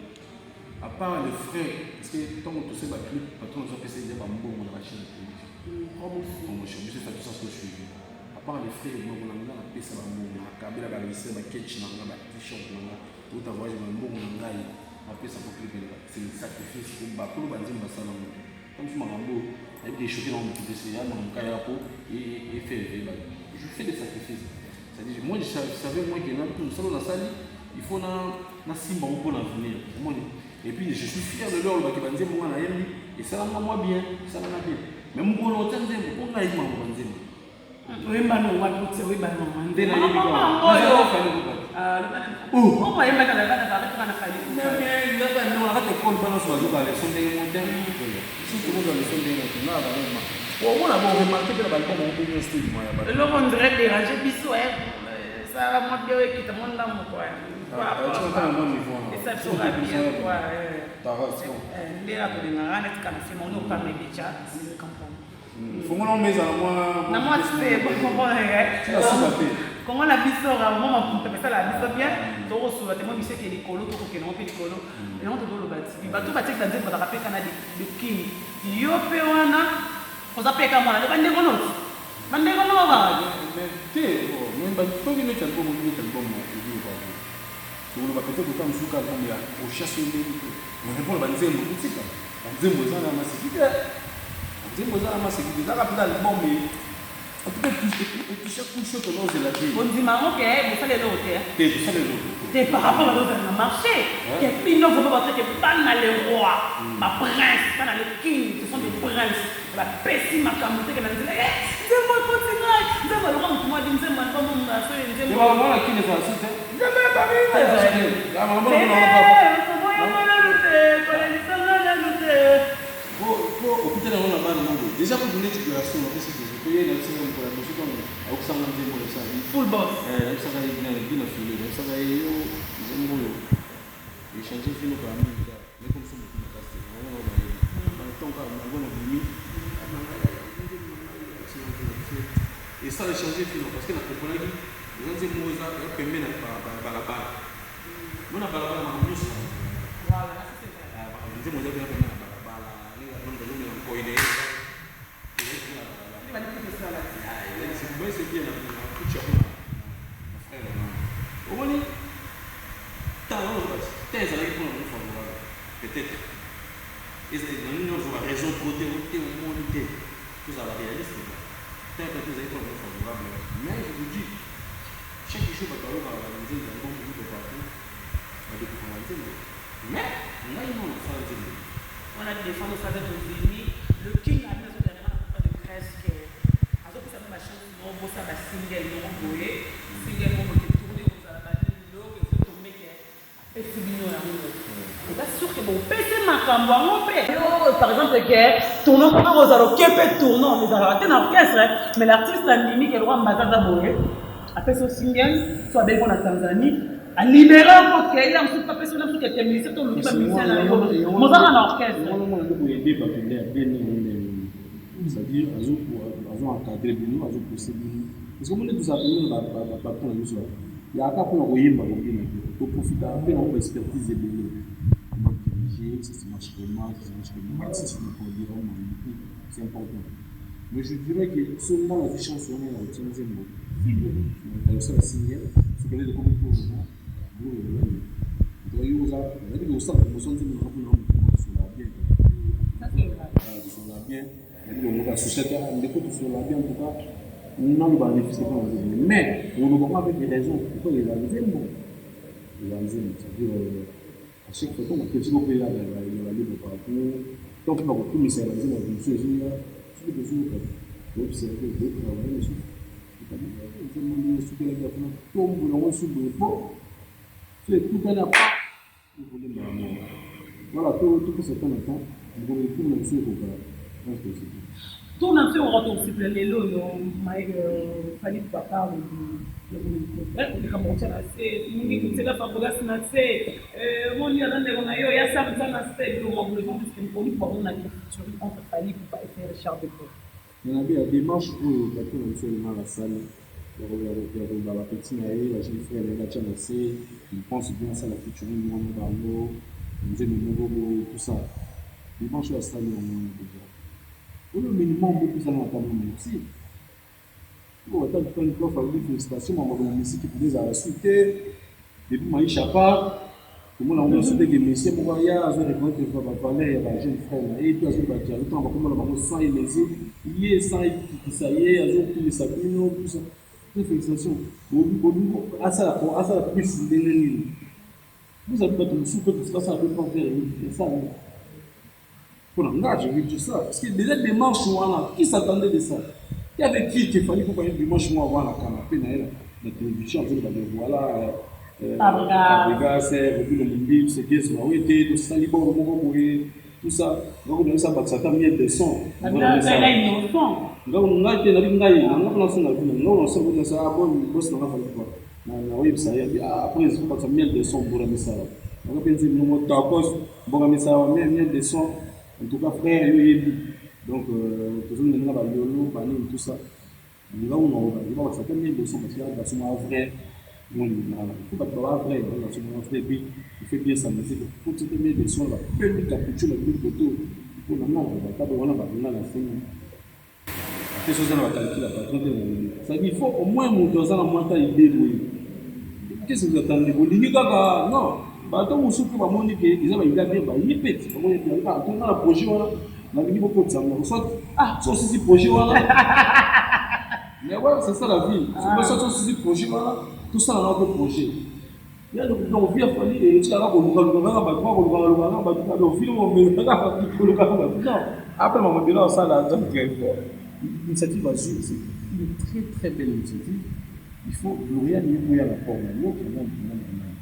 à part le frère, parce que ntango tosali baclip, patron azopesa eza bambongo na bachaîne ya télévision, promotion, biso fa tout ça suivi. À part les frères moko na nga napesa bambongo, nakabela bamusicien baketch na nga, bat-shirt na nga, touta voyage, bambongo na ngai napesa po clip eleka. C'est le sacrifice po bakolo banzembo basala ngo te. Comme so makambo nayebi ke choqué nango motu te, ya makambo kaka po efaire éveiller bato. Je fais des sacrifices, c'est-à-dire moi je savais moi ke na mosala nasali, il faut na nasimba ngo mpona avenir, omoni. Et puis je suis fier de leur olobaki banzembo nga nayembi esalanga mwa bien, esalanga bien. Mais mokolo otya nzembo mpo ngai nayebi makambo banzembo. Oyemba no wapi? Otia oyeba no. Nde nayebi. Oyo oyembaka na Fally. Nakati ekole, bana nyonso bazoka leçon ndenge mo te. Soki tokozwa leçon ndenge moto na banoma, omona bo remarque mpe na balbum yango mpe nyonso te ebima ya bato. Eloko on dirait déranger biso, esala mwa bien, ekita mwa ndambo quoi. Esa biso ka bien quoi, nde na tolingaka neti kana nsima ono opameli déjà comprendre. Fongola ngo ezala mwa na mwa se suka te. Kongo na biso mwa maputa esala biso bien, tokosola te mwa biso eke likolo, tokokende ngo mpe likolo. Yango tozoloba ti bato batiaki banzembo bazalaka mpe kana de King. Yo mpe wana oza mpe ka mwana bandeko noti bandeko noko kaka. Te, soki neti album oki, neti album oki okako tokoloba peut-être ota mosusu ka album ya ochasse ndenge te, mais mpona banzembo totika banzembo eza na maseki te, banzembo eza na maseki te, ezaka mpenza album. En tout cas etouche couche tozozela te. Ondima yango ke bosala eloko te? Te, tosala eloko. Te, par rapport bazozala na marché ke bino vraiment bato ke bana le roi, baprince, bana le King, ce sont des princes, bapesi makambo te ke na nzela nzembo ekoti ngai, nzembo eloka motu mwadi, nzembo albamoso. Nzembo wana kini ezala si te. Koboyanga nanu te, kolelisanga nanu te. Po okutana yango na bana moko déjà kutu neti garçon napesi keso po ye nayebisaka mokolo ya liboso ntango ayokisanga nzembo, nayebisaka Full boss. Nayebisaka ye bina file, nayebisaka ye yo nzembo oyo echange vino kala mingi kaka mais comme so motu makasi te, yango na bayebi ntongo kaka album abimi. Esala changer vie parce que na comprenaki eza nzembo moko eza eza pembeni na balabala. Mona balabala makambo nyonso. Voilà, ça c'est vrai. Ah, nzembo eza pembeni na balabala, ndenge azomela nkoi na ye. Omoni ntango te ezalaki mpona ngo favorable, peut-être ezali nyonso ba raison trop te te, omoni te, tozala réaliste, tant peut-être ezali mpona ngo favorable. Mais je vous dis, chaque jour bato bayokaka banzembo, album libre partout, badécouvraka nzembo, mais ngai no nasala nzembo. Wana défendre ça avec ozemi le king abi azodana na de presse ke azopesa mpe bachance moko bosa basingle moko boye, single moko ke tourne kozala banini, loko ezotombe ke apesi bino yango, eza sûr ke bopesi makambo yango mpe yo, par exemple ke tourne moko kozala oke mpe tourne ezalaka te na orchestre, mais l'artiste andimi ke lokwa mbaza aza boye, apesi yo single, so abengi mpo na Tanzanie, alibere mpo ke ya mosusu apesi yo na mosusu kete musicien to oluki bamusicien na yo mozaka na orchestre. Wana mwana nde koyede bato nde ya bien ndenge, c'est-à-dire azo encadre bino, azopousse bino, parce que omoni tozala pembeni bapatron na biso yaka mpona koyemba kobina te, toprofitaka mpe nango baexpertise ebele, comment diriger, ça se marche comment, ça se marche comment, si tu me produire, c'est important. Mais je dirais que so nga nazwi chance wana ya kotia nzembo, kosala single, soki eloko ekomi mpo yo oza nayebi kosala promotion nzembo nanga mpona motu kosola bien, tosola bien, nayebi kongoka société ndeko, tosola bien. En tout cas naloba refuse mpona nzembo, mais olobango avec raison, pourquoi eza nzembo, eza nzembo, c'est-à-dire à chaque fois ntango critique okoya ya balibre partout, ntango mpe bakokumisa ya banzembo ya mosusu ezoya, soki tozoyoka, toobserve, totravaille mosusu, nzembo ndenge esukelaki afuna tombola yango su boye po so etutani apa okolemba yango. Voilà, topesa temps na temps, mokolo etour na biso ekoka. Pense que c'est tout. Tour na biso ekoka, tokosepela lelo oyo Fally papa likambo kotia na se mingi, kotiela Fabregas na se, moni aza ndeko na yo ya samza na se, biloko mabulo, puisque mokoli bamonaki featuring entre Fally Ipupa et Richard de Paul. Nabi ya démarche oyo patron na biso Elmar asali ya koloba bapeti na ye, bajeune frère na ye, batya na se, il pense bien asala featuring wana bango, nzembo moko boye, tout ça, démarche oyo asali yango wana déjà, oyo minimum bopesana na ntango, merci. Oyo ata tuka Fally, félicitation. Makambo ya musique peut ezala su te depuis Maisha part, tomona yango nyonso teke monsieur moko aya azo reconnaître bavaleur ya bajeune frère na ye, mpe azobatia, azotanga bakomona bango sans elese ye, sans ekitisa ye, azokumisa bino, tout ça. Félicitation. Asala asala plus ndenge nini? Bozali bato mosusu mpe basala mpe pas esala mpona nga, je veux dire ça parce que déjà démarche wana, qui s'attendait de ça? Qui avait cru qu'il fallait pour une dimanche moi avoir la canapé na ye na télévision, azoloba de voilà, Fabregas, Robino Mumbi, Segez Mawete, tosali boro moko boye, tout ça, ngako nayesa bakisa ata miel de son. Ngako ngai te, nabi ngai nanga mpona songa bino, ngako nasonga nasa bon boss nanga Fally quoi, naoyebisa ye abi après bakisa miel de son mboka misala, nanga mpe nzembo moko tokos mboka misala, miel de son. En tout cas frère, yo yebi, donc tozongi na bayolo banini, tout ça, ngako na bakisa ata miel de son parce que garçon moko vrai, il faut bato baba vrai, garçon moko vrai, puis il fait bien sa musique, faut tia miel de son, bapemi capucho na bino koto mpona nga bata wana bato nga na sengi te, so oza na bacalcul ya patron te na lobi, c'est-à-dire il faut au moins moto aza na mwa ta idée boye. Qu'est-ce que vous attendez? Bolingi kaka non, bato mosusu mpe bamoni ke eza baida bien, bayi mpe ti bamoni kaka tonga na projet wana, nalingi bokotisa yango, soit ah so osisi projet wana. Mais ouais, c'est ça la vie, soit osisi projet wana, tosala na mpe projet ya. Donc vie afali etikaka kolukaluka kaka bato, kolukaluka kaka bato, donc vie omela kaka koluka kaka bato. Non, après mamabela osala. Donc initiative azwi, c'est une très très belle initiative. Il faut Gloria ye koya na port na yo kingani kingani kingani,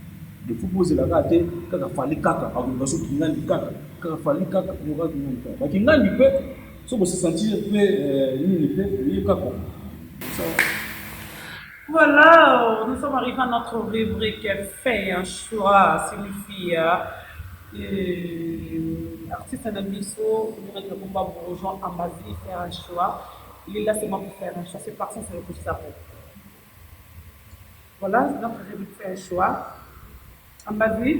il faut bozelaka te kaka Fally kaka akoluka so kingandi kaka kaka Fally kaka koluka kingandi kaka bakingandi mpe so bose sentir mpe nini mpe oye kaka. Voilà, nous sommes arrivés à notre rubrique Fait un choix, signifie artiste na biso, Bourgeois Ambazi, faire un choix. Il est là seulement pour faire un choix. C'est parti, c'est le coup de Voilà, notre rubrique fait un choix. Ambazi,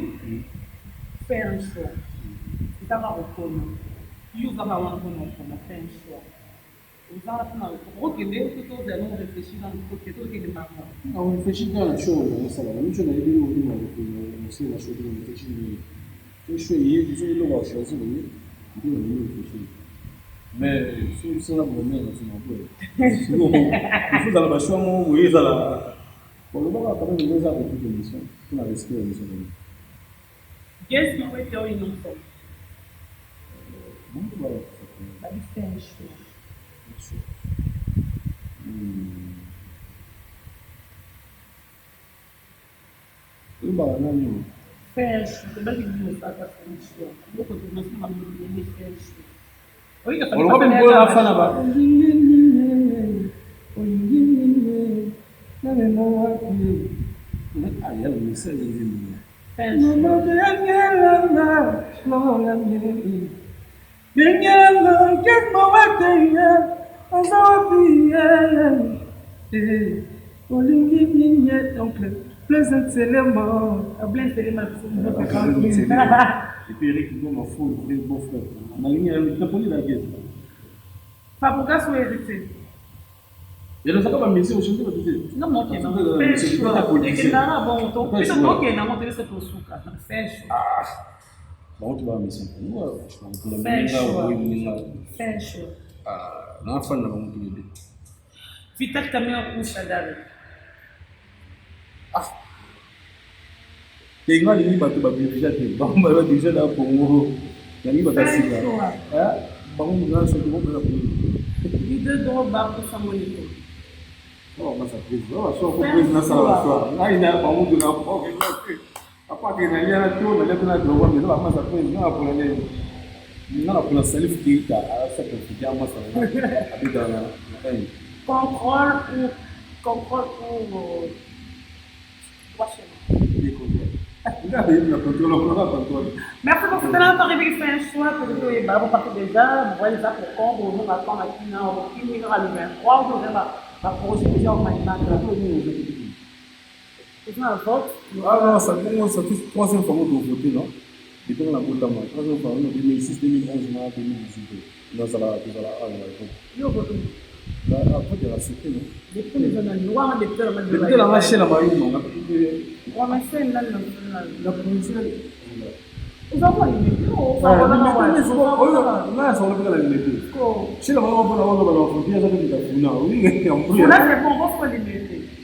fait un choix. Ezaka kokoma. Yo ozaka wana mpona kokoma, fait un choix. Ozaka mpona okende to tozala no réfléchir dans le côté tokende bango. Na réfléchir kaka na show nazosala na miso nayebi oyo ndenge nasala na show ndenge réfléchir ndenge so show eye soki eloko ya choisir oye nde na ndenge réfléchir mais soki osala bonheur na nsima boye il faut ezala bachoix moko boye ezala balobaka quand même eza kokuta émission mpona respect ya émission na Gaz Mawete oyo innocent. Babi fait un choix. Oyebaka nani oyo? Fait un choix. Tobaki bino osaka fait un choix. Biloko tomasina bamolele fait un choix. Oloba mpe mokolo na fana ba Olingi nini, olingi nini, namema wapi? Ah, ya message nzembo. Fait un choix. Mama bengelanga, lola miei. Bengelanga, kesmo wete ye, aza wapi ye. Eh, olingi nini, oncle, Blaise Nselema. Blaise Selema biso notre Et puis Eric Ngoma fou, vrai beau frère. Nalingi napoli la guerre. Fabregas ou héritier? Elozaka bamisi ochange bato te. Non, non, ok, non. Fait un choix. Ekendaka bon, to biso tokende yango toyesa tosuka. Fait un choix. Bango to bamisi. Fait un choix. Fait un choix. Na fan na bango tous les deux. Vital Kamerhe ou Shadary? Te nga alingi bato badirige te, bango badirige na Congo, nalingi bato ya sika bango nga soki bobela Congo. Didier Drogba ou Samuel Eto'o? Basa président nasala baswa ngai na bango to na apake nalia na to nalia mpe na Drogba, mais bamasa président napona nini? Nga napona Salif Keita, asacrifice amasa abetaka na Inde. Contrôle ou droit chemin? Merci beaucoup. C'était notre rubrique fait un choix pour le bah, vous partez déjà, vous voyez ça pour quand vous nous attend à Kina, on va le 23, vous avez ma projet déjà au Maïman. C'est un vote. Ah non, ça commence, ça fait troisième fois qu'on vote, non? Depuis on a voté, moi, troisième fois, 2006, 2011, 2018. Non, ça va, ça va, ah, Yo vote. Après, il y a la cité, non? Depuis les années, noir, député, la Député, la machine, la marine, non? La machine, là, la provinciale.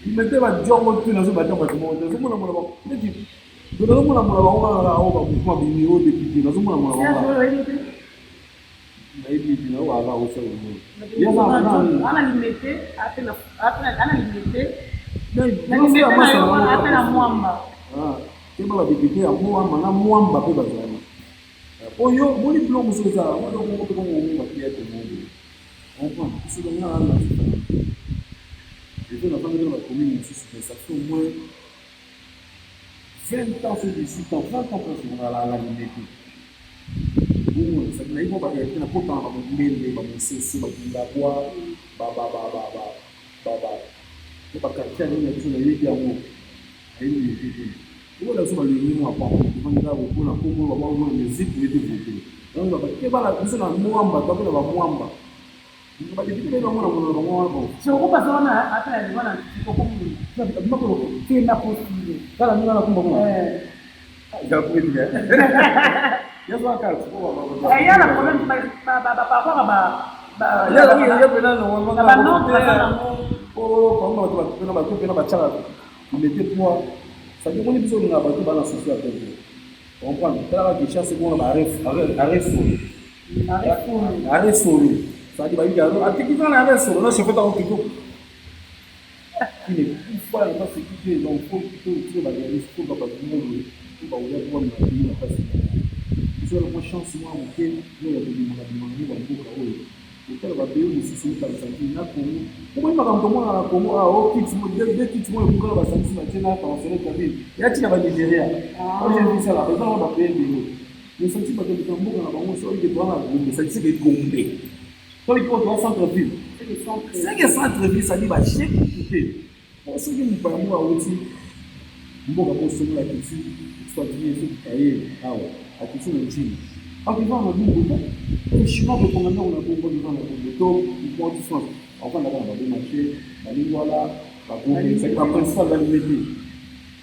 Limete badiongo tu nazo badiongo bato moko te nazomona mona neti nazomona mona bango kaka oyo bamouvement bimiro député nazomona mona bango nayebi ete na oyo aza osala. Ana limete ana limete ate na mwamba. Te ba badéputé ya Mwamba na Mwamba mpe bazali oyo moni biloko mosusu ezala moko mpe kongo batia te mongo comprendre biso nga na ezo nafandi na bacommune mosusu, mais ça fait au moins 20 ans, 18 ans, 20 ans presque ngala Limete. Bongo nayebi mo baréalité na kotanga bamondende, bamoseso, bakingabwa, baquartier nini ya biso, nayebi yango, nayebi Limete te. Oyo biso balingi mwa pamba tofandika kopona kombo bamwa musique ete vote donc bake bana biso na Mwamba tokona bamwamba badéputé mpe bamona mona bango wana bon. Sokopasa wana ata ya wana te na postule. Kala ndenge wana kumba kuna ya na problème par rapport à banote baza nango. Bato mpena batiaka mete poids, c'est-à-dire omoni biso olingaka bato bana souci ya peuple, comprendre? Talaka Kinshasa ebona baarrêt solo, arrêt solo, c'est-à-dire bayiki atiki kaka na arrêt solo na chauffeur tango kiko une fois na sécurité. Donc faut plutôt tio baréaliste, faut bato moko faut baoya po bamema pays na place biso wana. Mwa chance mwa moke oyo ya kobimaka bimaka nde bamboka oyo otala bapays mosusu otalisa ntina na Congo. Omoni makambo tomona na Congo awa, o kiti de kiti moko ebukana, basangisi batie na transfert kabine ya ntina baNigéria oyo esala eza wana bapays ebele. Mais santi bato bika mboka na bango so oyike towana Gombe, santiseke Gombe. Soki oyo toza centre ville, seke centre ville sadi ba chèque kutu te. Bon, soki mopaya moko awuti mboka moko songolo akiti soit ye soki aye awa akiti na njili akivanda na bumbu te, oyo chinois akotonga ndako na bumbu akivanda na bumbu to mwa distance akofanda kaka na ba marché balingwala bagombe sadi ba principal balimete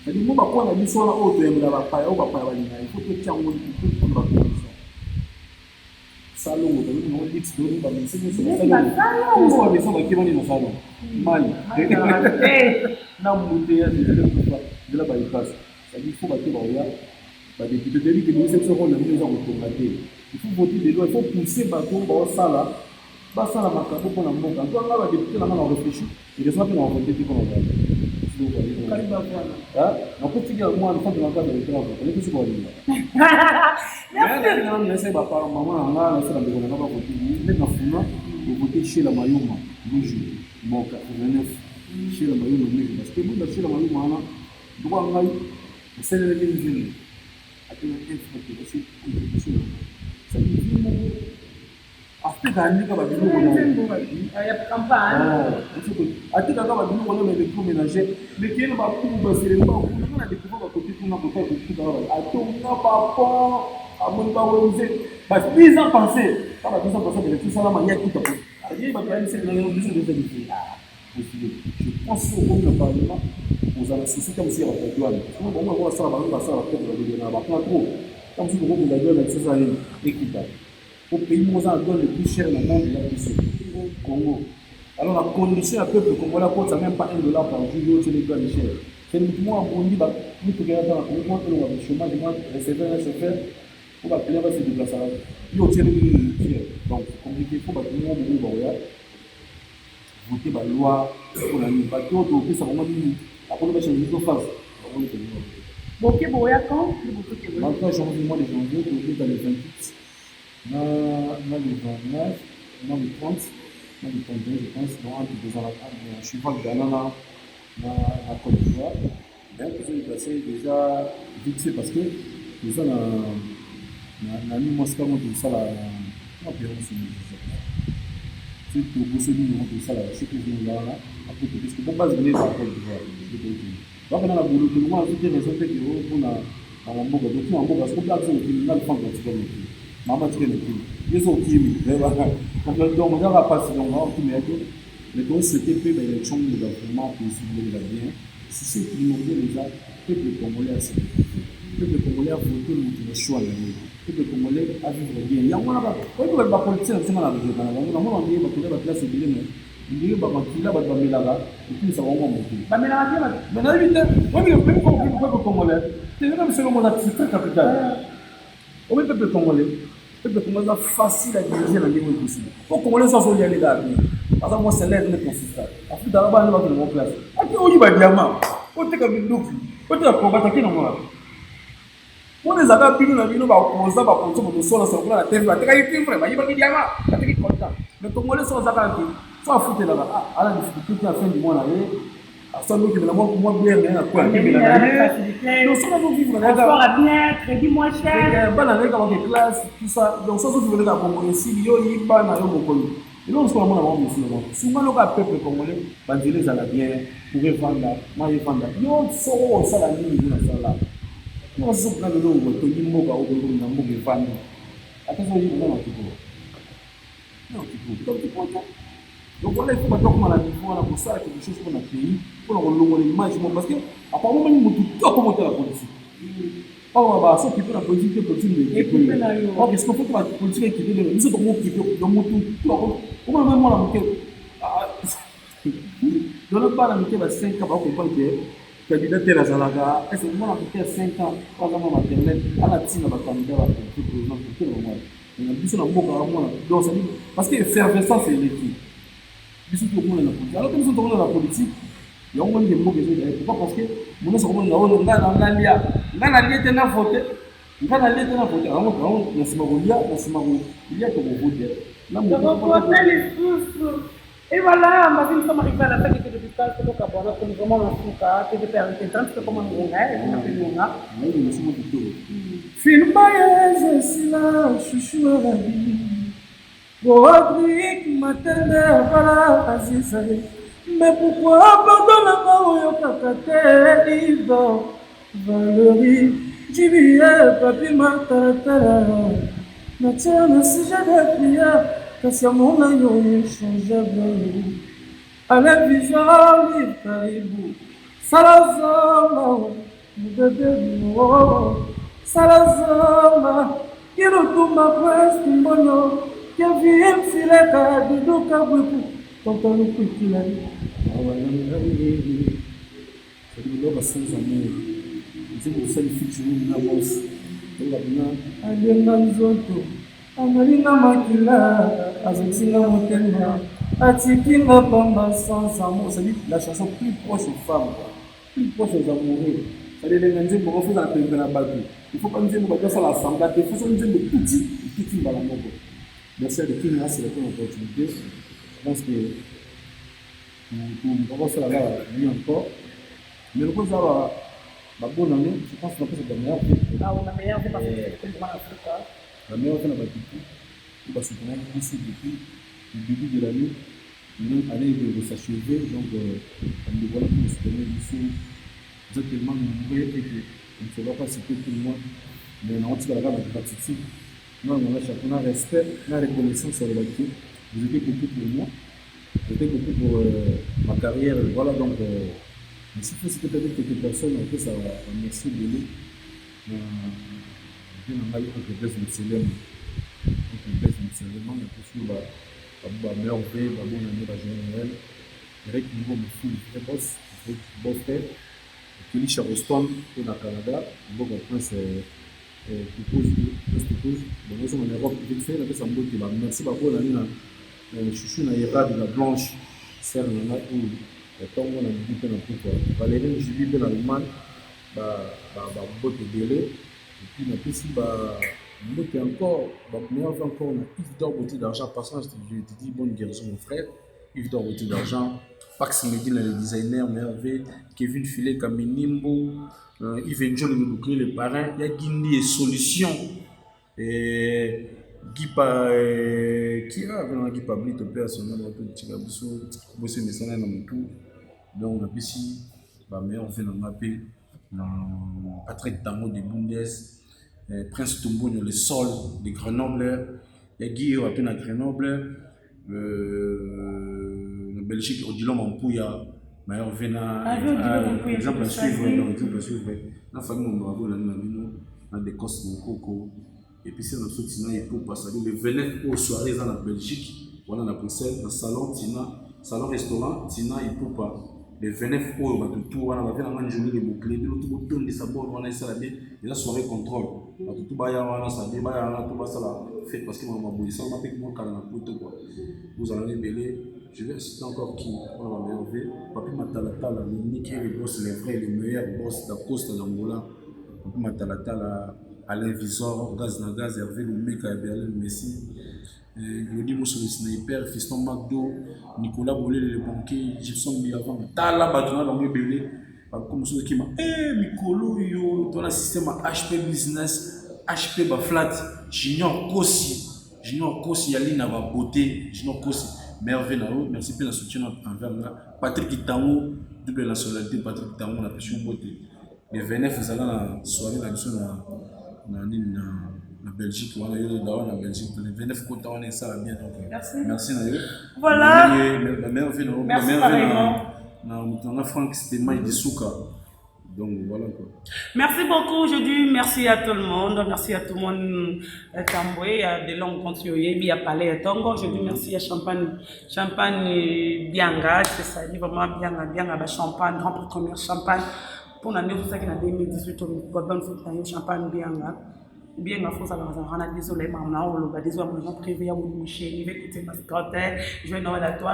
sadi mo bakoa na biso wana oyo toyambela bapaya oyo bapaya balingaka il faut totia yango il faut tokona ba condition. Salongo toyebi nango luxe toyebi ba musicien nyonso na salongo ba musicien bakimani na salongo mai na mbuteyage nzela ekufa nzela bypass c'est-à-dire faut bato baoya ba député toyebi ke boyebisa biso role na bino eza kotonga te il faut voter des lois il faut pousser bato oyo baosala basala makambo mpo na mboka nto nga ba député na nga na réfléchir Eresma mpe na vote te mpo na ozali nakotikela mwana fante na kaka grave oleki soki balinga nase bapara mama na nga nase bandeko na nga bavote nde na funa ovote Shela Mayuma Luju bon 89 Shela Mayuma Luju parce que boyeba Shela Mayuma wana lokola ngai nasalelaki nzembo ate na infra te contribution na ngai sadi vie moko Atekaka nde kaka biloko na atekaka ba biloko na électroménager mais keye na bakubu baselemba kuna nga na découvrir bakote kuna kota kokuta atonga bapont amoni bawenze ba 10 ans passé ka ba 10 ans passé bele tosalama ye akuta po aye bato bayebisi biso deja Postule. Je pense soki okomi na parlement ozala na souci ta mosusu ya bato ya douane. Soki bango bango basala bango basala ba propre ba na ba plan trop. Ta mosusu tokobunda douane na biso eza nini ekita. Po pays moko eza na douane le plus cher na monde eza biso. Congo. Alors na condition ya peuple congolais akotisa même pas 1 dollar par jour yo otieli douane cher. C'est mutu moko abundi ba mituka ya na Congo mwa elonga chômage mwa receveur na chauffeur po ba client ba se déplaçaka yo otieli nini cher. Donc c'est compliqué faut bato moko bongo baoya vote ba loi mpona nini bato oyo topesa bango nini akolo bachange biso face bango nde tolinga. Boke boya quand? En janvier, mois de janvier, tobeta le 28 na le 29 na le 30 na le 31, je pense. Donc entre tozala cheval Ghana na Côte d'Ivoire. Mais tozo déplace déjà vite fait parce que toza na mi mwasi kamo tosala na soki tobosoli yango tosala soki ezonga wana après topeski po base bene eza Côte d'Ivoire bakenda na bulu tolongo nazo te raison te ke mpona na mboka tokima mboka soki biso okimi nga lufanga tika na okimi mama tika na okimi ye so okimi donc ezaka mpasi donc okimi ya te. Mais tosouhaite mpe baélection eleka vraiment paisible, eleka bien. Souci primordial eza peuple congolais ase retrouver, peuple congolais avote moto na choix na ye, peuple congolais avivre bien. Yango wana oyebi bato bapoliticien na biso nga na regreta na bango namona ndenge bakenda baklasse ebele mais ndenge bamakila bato bamelaka ekumisa bango mwa mokili. Bamelaka te bato. Mais nayebi te oyebi même peuple congolais te yoka biso elongo na titre capital oyebi peuple congolais. Peuple congolais aza facile à diriger na ndenge oyo possible po congolais so azolia nde kaka bien aza mwa salaire nde consista afutaka bana nde bakende mwa place ake oyiba diamant oteka minduki oteka kombata ake nango wapi mpona ezalaka bino na bino bakoza bakoza bokosola sola kuna na TV batekaki cuivre bayibaki diamant bateki coltan. Mais congolais so aza kaka ke so afutelaka ala difficulté te ya fin du mois na ye asali okimela mwa bière na ye na coin akimela na ye donc soki azovivre na ye kaka bien crédit moins cher bana na ye kaka bake classe tout ça donc soki azovivre na kaka bongo esili yo yiba na yo mokolo eloko mosusu namona bango mosusu na bango sunga loka peuple congolais banzela ezala bien pour evanda mai evanda yo soko osala nini kuna sala yo soki na lelo otongi mboka okoki na mboka evandi ata soki oyiba na kiko na kiko donc poto. Donc voilà, il faut bato bakoma na niveau wana kosala quelque chose mpona pays mpona kolongola image moko parce que apparemment mani motu to akoma otala politique awa basokipe na politique te politique Ekipe na yo. Ok, ce qu'on fait ba politique ekipe ndenge biso tokokipe donc motu to akomona mpe mwana moke donc bana mike ba 5 ans bakomprendre ke candidat tel azalaka est ce que mwana moke ya 5 ans oyo aza mwa maternel ana ntina bacandidat ba politique président politique na bango na biso na mboka ya mwana donc c'est parce que effervescence eleki biso tokomona na politique alors que biso tokomona na politique yango ndenge mboka ezoyela. Pourquoi? Parce que mono nyonso akomona na oyo ngai na nalia ngai nalie te na vote ngai nalie te na vote yango yango na nsima kolia na nsima kolia tokovote na Tokovote lisusu. Et voilà, Mbasi, nous sommes arrivés à la fin de cette podcast. Donc, bon, comme vraiment en tout cas, TVP avec un temps, c'est comme un ngonga, et on appelle ngonga. Filma yezu esila shushu arabi. Rodrigue Matende abala Aziza mais pourquoi pardon na nga oyokaka te Ivo Valerie Jibie Papi Matalatala natia na sujet de prière kasi amour na yo inchangeable Alain Vizoli Karibu sala zonga Bebe oh, sala zonga Kilutumba Prince Kimbono Kevin Fileka Dudu Kabwiku Tonton Lukwikila Awa na ngai Biloko sans amour nzembo tosali featuring na boss toyoka mpena Alinga nzoto analinga makila azotinga motema atikinga pamba sans amour. C'est-à-dire la chanson plus proche aux femmes, quoi. Plus proche aux amoureux. C'est-à-dire elenga nzembo moko fozala pembe na bato, il faut pas nzembo bato basala semblant te, faut so nzembo etuti etuti mbala moko. Merci à The King, c'est la bonne opportunité. Je pense que bakosala kaka mieux encore, mais lokola eza babonne année, je pense napesa ba meilleur vœu. Ah, on a meilleur vœu parce que c'est comme Afrique. Ba meilleur vœu na bato tout oyo basoutenaki biso depuis le début de l'année. Maintenant année ekoki s'achever, donc bandeko wana mpo soutenir biso, eza tellement nombreux et que on ne saura pas citer tout le monde, mais naotikala kaka na gratitude na nanga chapeau na respect na reconnaissance ya lobaki vous étiez beaucoup pour moi, vous étiez beaucoup pour ma carrière, voilà. Donc mais s'il faut citer peut-être quelques personnes, opesa merci ebele na vie na ngai, oncle Blaise Mselema, oncle Blaise Mselema, napesi yo ba meilleur vœu, ba bonne année, ba joyeux Noël. Eric Ngo Mofulu, vrai boss, vrai beau frère, Kelly Charleston mpe na Canada, mboka Prince Tukuzu, Prince Tukuzu. Bon, nazonga na Europe vite fait, napesa mbote ba merci, ba bonne année na chouchou na Irad na Blanche, sœur na ngai oyo ya ntongo na midi mpe na pokwa, Valérie Julie mpe na Allemagne, bambote ebele. Et puis napesi ba mbote encore, ba meilleur vœu encore na Yves Dor Beauté d'argent. Passant, je te dis bonne guérison mon frère Yves Dor Beauté d'argent, Pax Medina le designer, meilleur vœu, Kevin Filet Kaminimbo, Yves Njolo le bouclier le parrain, ya Gindi et solution et Guy pa qui a venant Guy Pablito père son nom to tika biso bosi mesana na mutu. Donc napesi ba meilleur vœu na nga pe na Patrick Tango de Bundes, Prince Tombonio le sol de Grenoble, ya Guy oyo ape na Grenoble, na Belgique Odilon Mampuya, meilleur vœu na exemple à suivre, donc exemple à suivre na famille Mombabo na bino na Decos Mokoko. Et puis c'est na biso Tina Epopa, c'est-à-dire le 29 au soirée eza na Belgique wana na Bruxelles na salon Tina, salon restaurant Tina Epopa, le 29 oyo bato tout wana bape nanga Njoli le bouclier, bino tout botondisa bord wana esala bien, eza soirée contrôle, bato tout baya wana sabi baya wana tout basala fête parce que makambo ya boye esalama mpe mokala na poto quoi, bozala na ebele. Je vais citer encore qui on va merveille Papi Matalatala, l'unique et le boss, le vrai, le meilleur boss d'Acosta d'Angola, Papi Matalatala, Alain Visor, Gaz na Gaz, Hervé Lumeka ya Berlin Messi, Glody Mousso le sniper, Fiston Magdo, Nicolas Bolele le banquier, Gibson Biavang, tala bato na bango ebele, bakoma mosusu kima mikolo oyo tona système ya HP business, HP ba flat, Junior Kosi, Junior Kosi ya Lina ba beauté, Junior Kosi, merveille na yo, merci pe na soutien envers nga, Patrick Tango, double nationalité, Patrick Tango na pesi yo mbote. Le 29 ezala na soirée na biso na nini na Belgique wana yo dawa na Belgique le 29 kota wana esala bien, donc merci, merci na yo. Voilà. Ba merveille na yo, Merci ba merveille pareillement. na moto na nga Franck Stemay de Souka. Donc voilà quoi. Merci beaucoup, je dis merci à tout le monde, merci à tout le monde, Tamboué, à des longues continuées, à Palais à Tongo, je dis merci à Champagne, Champagne Bianga, c'est ça, dit vraiment Bianga, Bianga, bah, Champagne, grand première Champagne, pour l'année, vous savez, en 2018, on va bonne fête, Champagne Bianga. Bien, ma force, alors, on a désolé, maman, on a désolé, mon privé, on a mouché, il va écouter ma mascotte, je vais Noël à toi,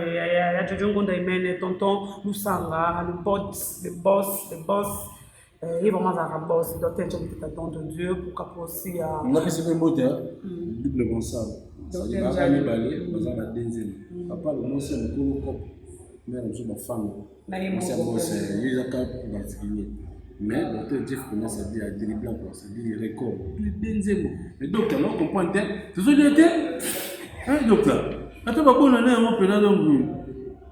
il y a Jojo Ngonda, il tonton, Lusanga, le boss, le boss, le boss, il est vraiment un boss, il doit être un don de Dieu, pourquoi pas aussi à. On a fait ce mot, hein, double Gonçalo. Ça dit, bah, bah, bah, bah, bah, deuxième. Papa, le nom, c'est le cop, mais on joue ma femme. C'est un boss, il est un cas particulier. Mais docteur Jeff commence à dire à dribbler quoi, c'est-à-dire record. Plus d'enzemo. Mais docteur, on comprend bien. Tu veux dire? Eh, docteur, ata babona na yango mpena donc.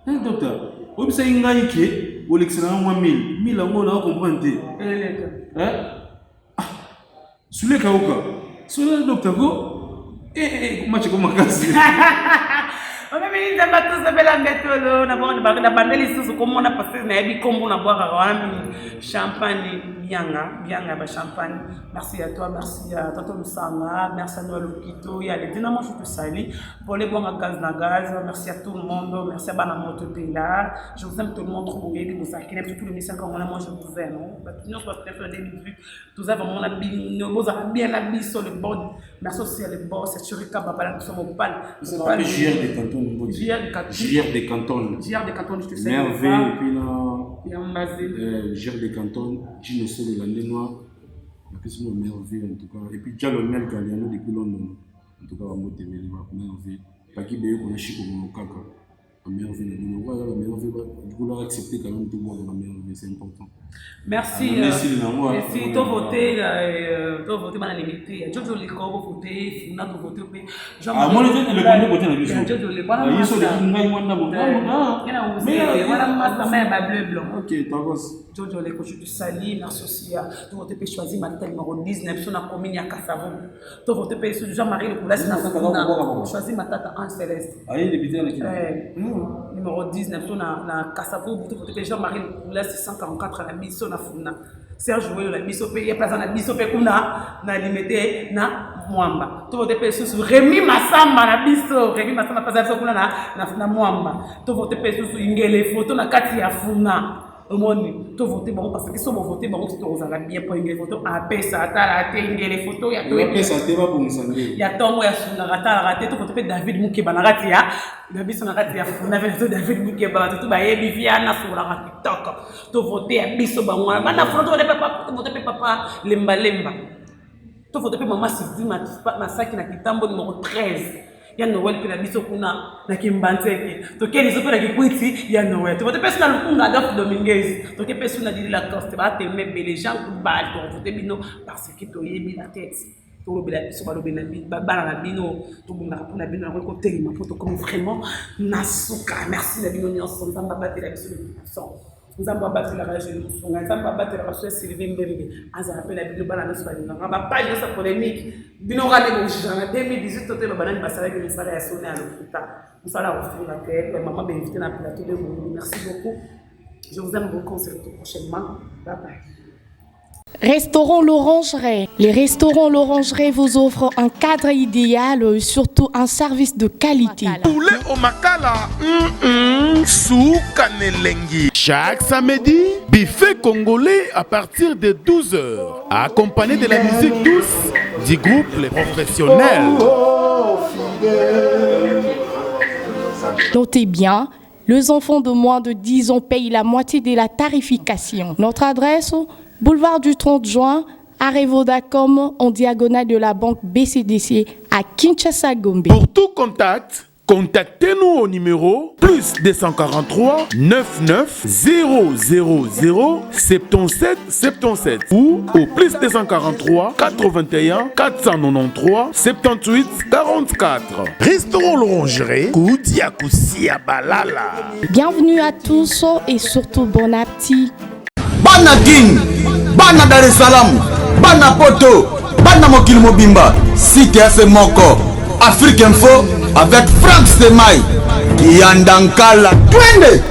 Eh, docteur, oyebisaki ngai ke olekisela nga mwa 1000. 1000 yango na comprendre te. Eleka. Eh? Ah, suleka oka. Sola docteur ko. Eh, eh, match ko makasi. Omemeli nzambe atosabela mbetolo na bongo na banda lisusu komona parce nayebi kombo na bwakaka wana mingi champagne bianga bianga ya bachampagne. Merci à toi, merci à Tonton Lusanga, merci à Noël Okito, ya les Dynamo, je te salue. Paul Ebonga gaz na gaz, merci à tout le monde, merci à Bana Moto Pela. Je vous aime tout le monde, trop beau, et surtout le mission congolais, moi je vous aime. Nous sommes en 2018, nous avons vraiment bien la biso le bon. Merci aussi à le boss, c'est Churika Babala, nous sommes au pal. JR de Canton, JR de Canton. JR de Canton. JR de Canton, je te salue. Merveille, et puis là, il y a JR de Canton, Gino Solo, la Noire. Napesi mo merveille en tout cas. Et puis Jalonel Galliano depuis London. En tout cas, bamotebele merveille. Paki Beyo kona Shiko Monokaka. Merveille na bino. Voilà, la merveille, du coup, leur accepter quand même tout boire la merveille, c'est important. Merci. Merci. To voté, to voté bana limité. Jojo Liko bo voté, Funa to voté pe. Ah, moi le le premier côté na biso. Jojo Liko. Ah, yiso le ngai mwana bo. Ah. Mais voilà massa mais ba bleu blanc. OK, tagos. Jojo Leko, je te salue, merci aussi à tout voté pe choisi Matata numéro 19 sur la commune ya Kassavo. To voté pe sur Jean-Marie Lekula na choisi Matata Ange Céleste. Ah, il est député na kina. Numéro 19 sur na Kassavo, to voté pe Jean-Marie Lekula 644 na biso na Funa. Serge Welo na biso pe ye plaza na biso pe kuna na limete na Mwamba. To voté pe susu Rémi Massamba na biso, Rémi Massamba plaza biso kuna na Mwamba. To voté pe susu Ingele photo na kati ya Funa. Omoni to vote bango parce que so bovote bango ti tokozala bien mpo ingele foto apesa atala te ingele foto ya apesa te babongisa nde ya ntongo ya sungaka atalaka te. To vote mpe David Mukeba na kati ya na biso na kati ya Funa mpe to David Mukeba bato to bayebi viana solaka kitoko. To vote ya biso bango wana bana Funa. To vote mpe papa, to vote mpe papa Lembalemba. To vote mpe mama Sylvie Masaki na Kitambo numéro 13 ya Noël mpe na biso kuna na Kimbanzeke. Toke liso mpe na Kikwiti ya Noël. Tovote mpe so na Lukunga Adolphe Dominguez. Toke mpe so na Didi Lacoste bateme ebele Jean Kubal. Tovote bino parce que toyebi la tête, tolobela biso balobela bana na bino, tobundaka mpona bino yango ekotelema mpo tokomi vraiment na suka. Merci na bino nyonso. Nzambe abatela biso le puissant, Nzambe abatelaka Julie Musunga, Nzambe abatelaka so Sylvie Mbembe, azala mpe na bino bana nyonso balinganga bapage nyonso ya polémique. Bino kaka nde bojugaka na 2018 to te babanani basalaki mosala ya soni ya lokuta, mosala ya kofinga te. Mama bainvité na plateau de Molulu, merci beaucoup, je vous aime beaucoup, on se retrouve prochainement, bye bye. Restaurant L'Orangerie. Les restaurants L'Orangerie vous offrent un cadre idéal et surtout un service de qualité. Poulet au makala, soukanelengi. Chaque samedi, buffet congolais à partir de 12h, accompagné de la musique douce du groupe Les Professionnels. Notez bien, les enfants de moins de 10 ans payent la moitié de la tarification. Notre adresse, boulevard du 30 juin, arrêt Vodacom, en diagonale de la banque BCDC à Kinshasa Gombe. Pour tout contact, contactez-nous au numéro plus 243 99 000 77 77 ou au plus 243 81 493 78 44. Restaurant L'Orangerie, Koudia Koussia Balala. Bienvenue à tous et surtout bon appétit. Bana King, Bana Dar es Salaam, Bana Poto, Bana Mokili Mobimba, site ya se moko, Afrique Info avec Frank Stemay, Yandankala, twende!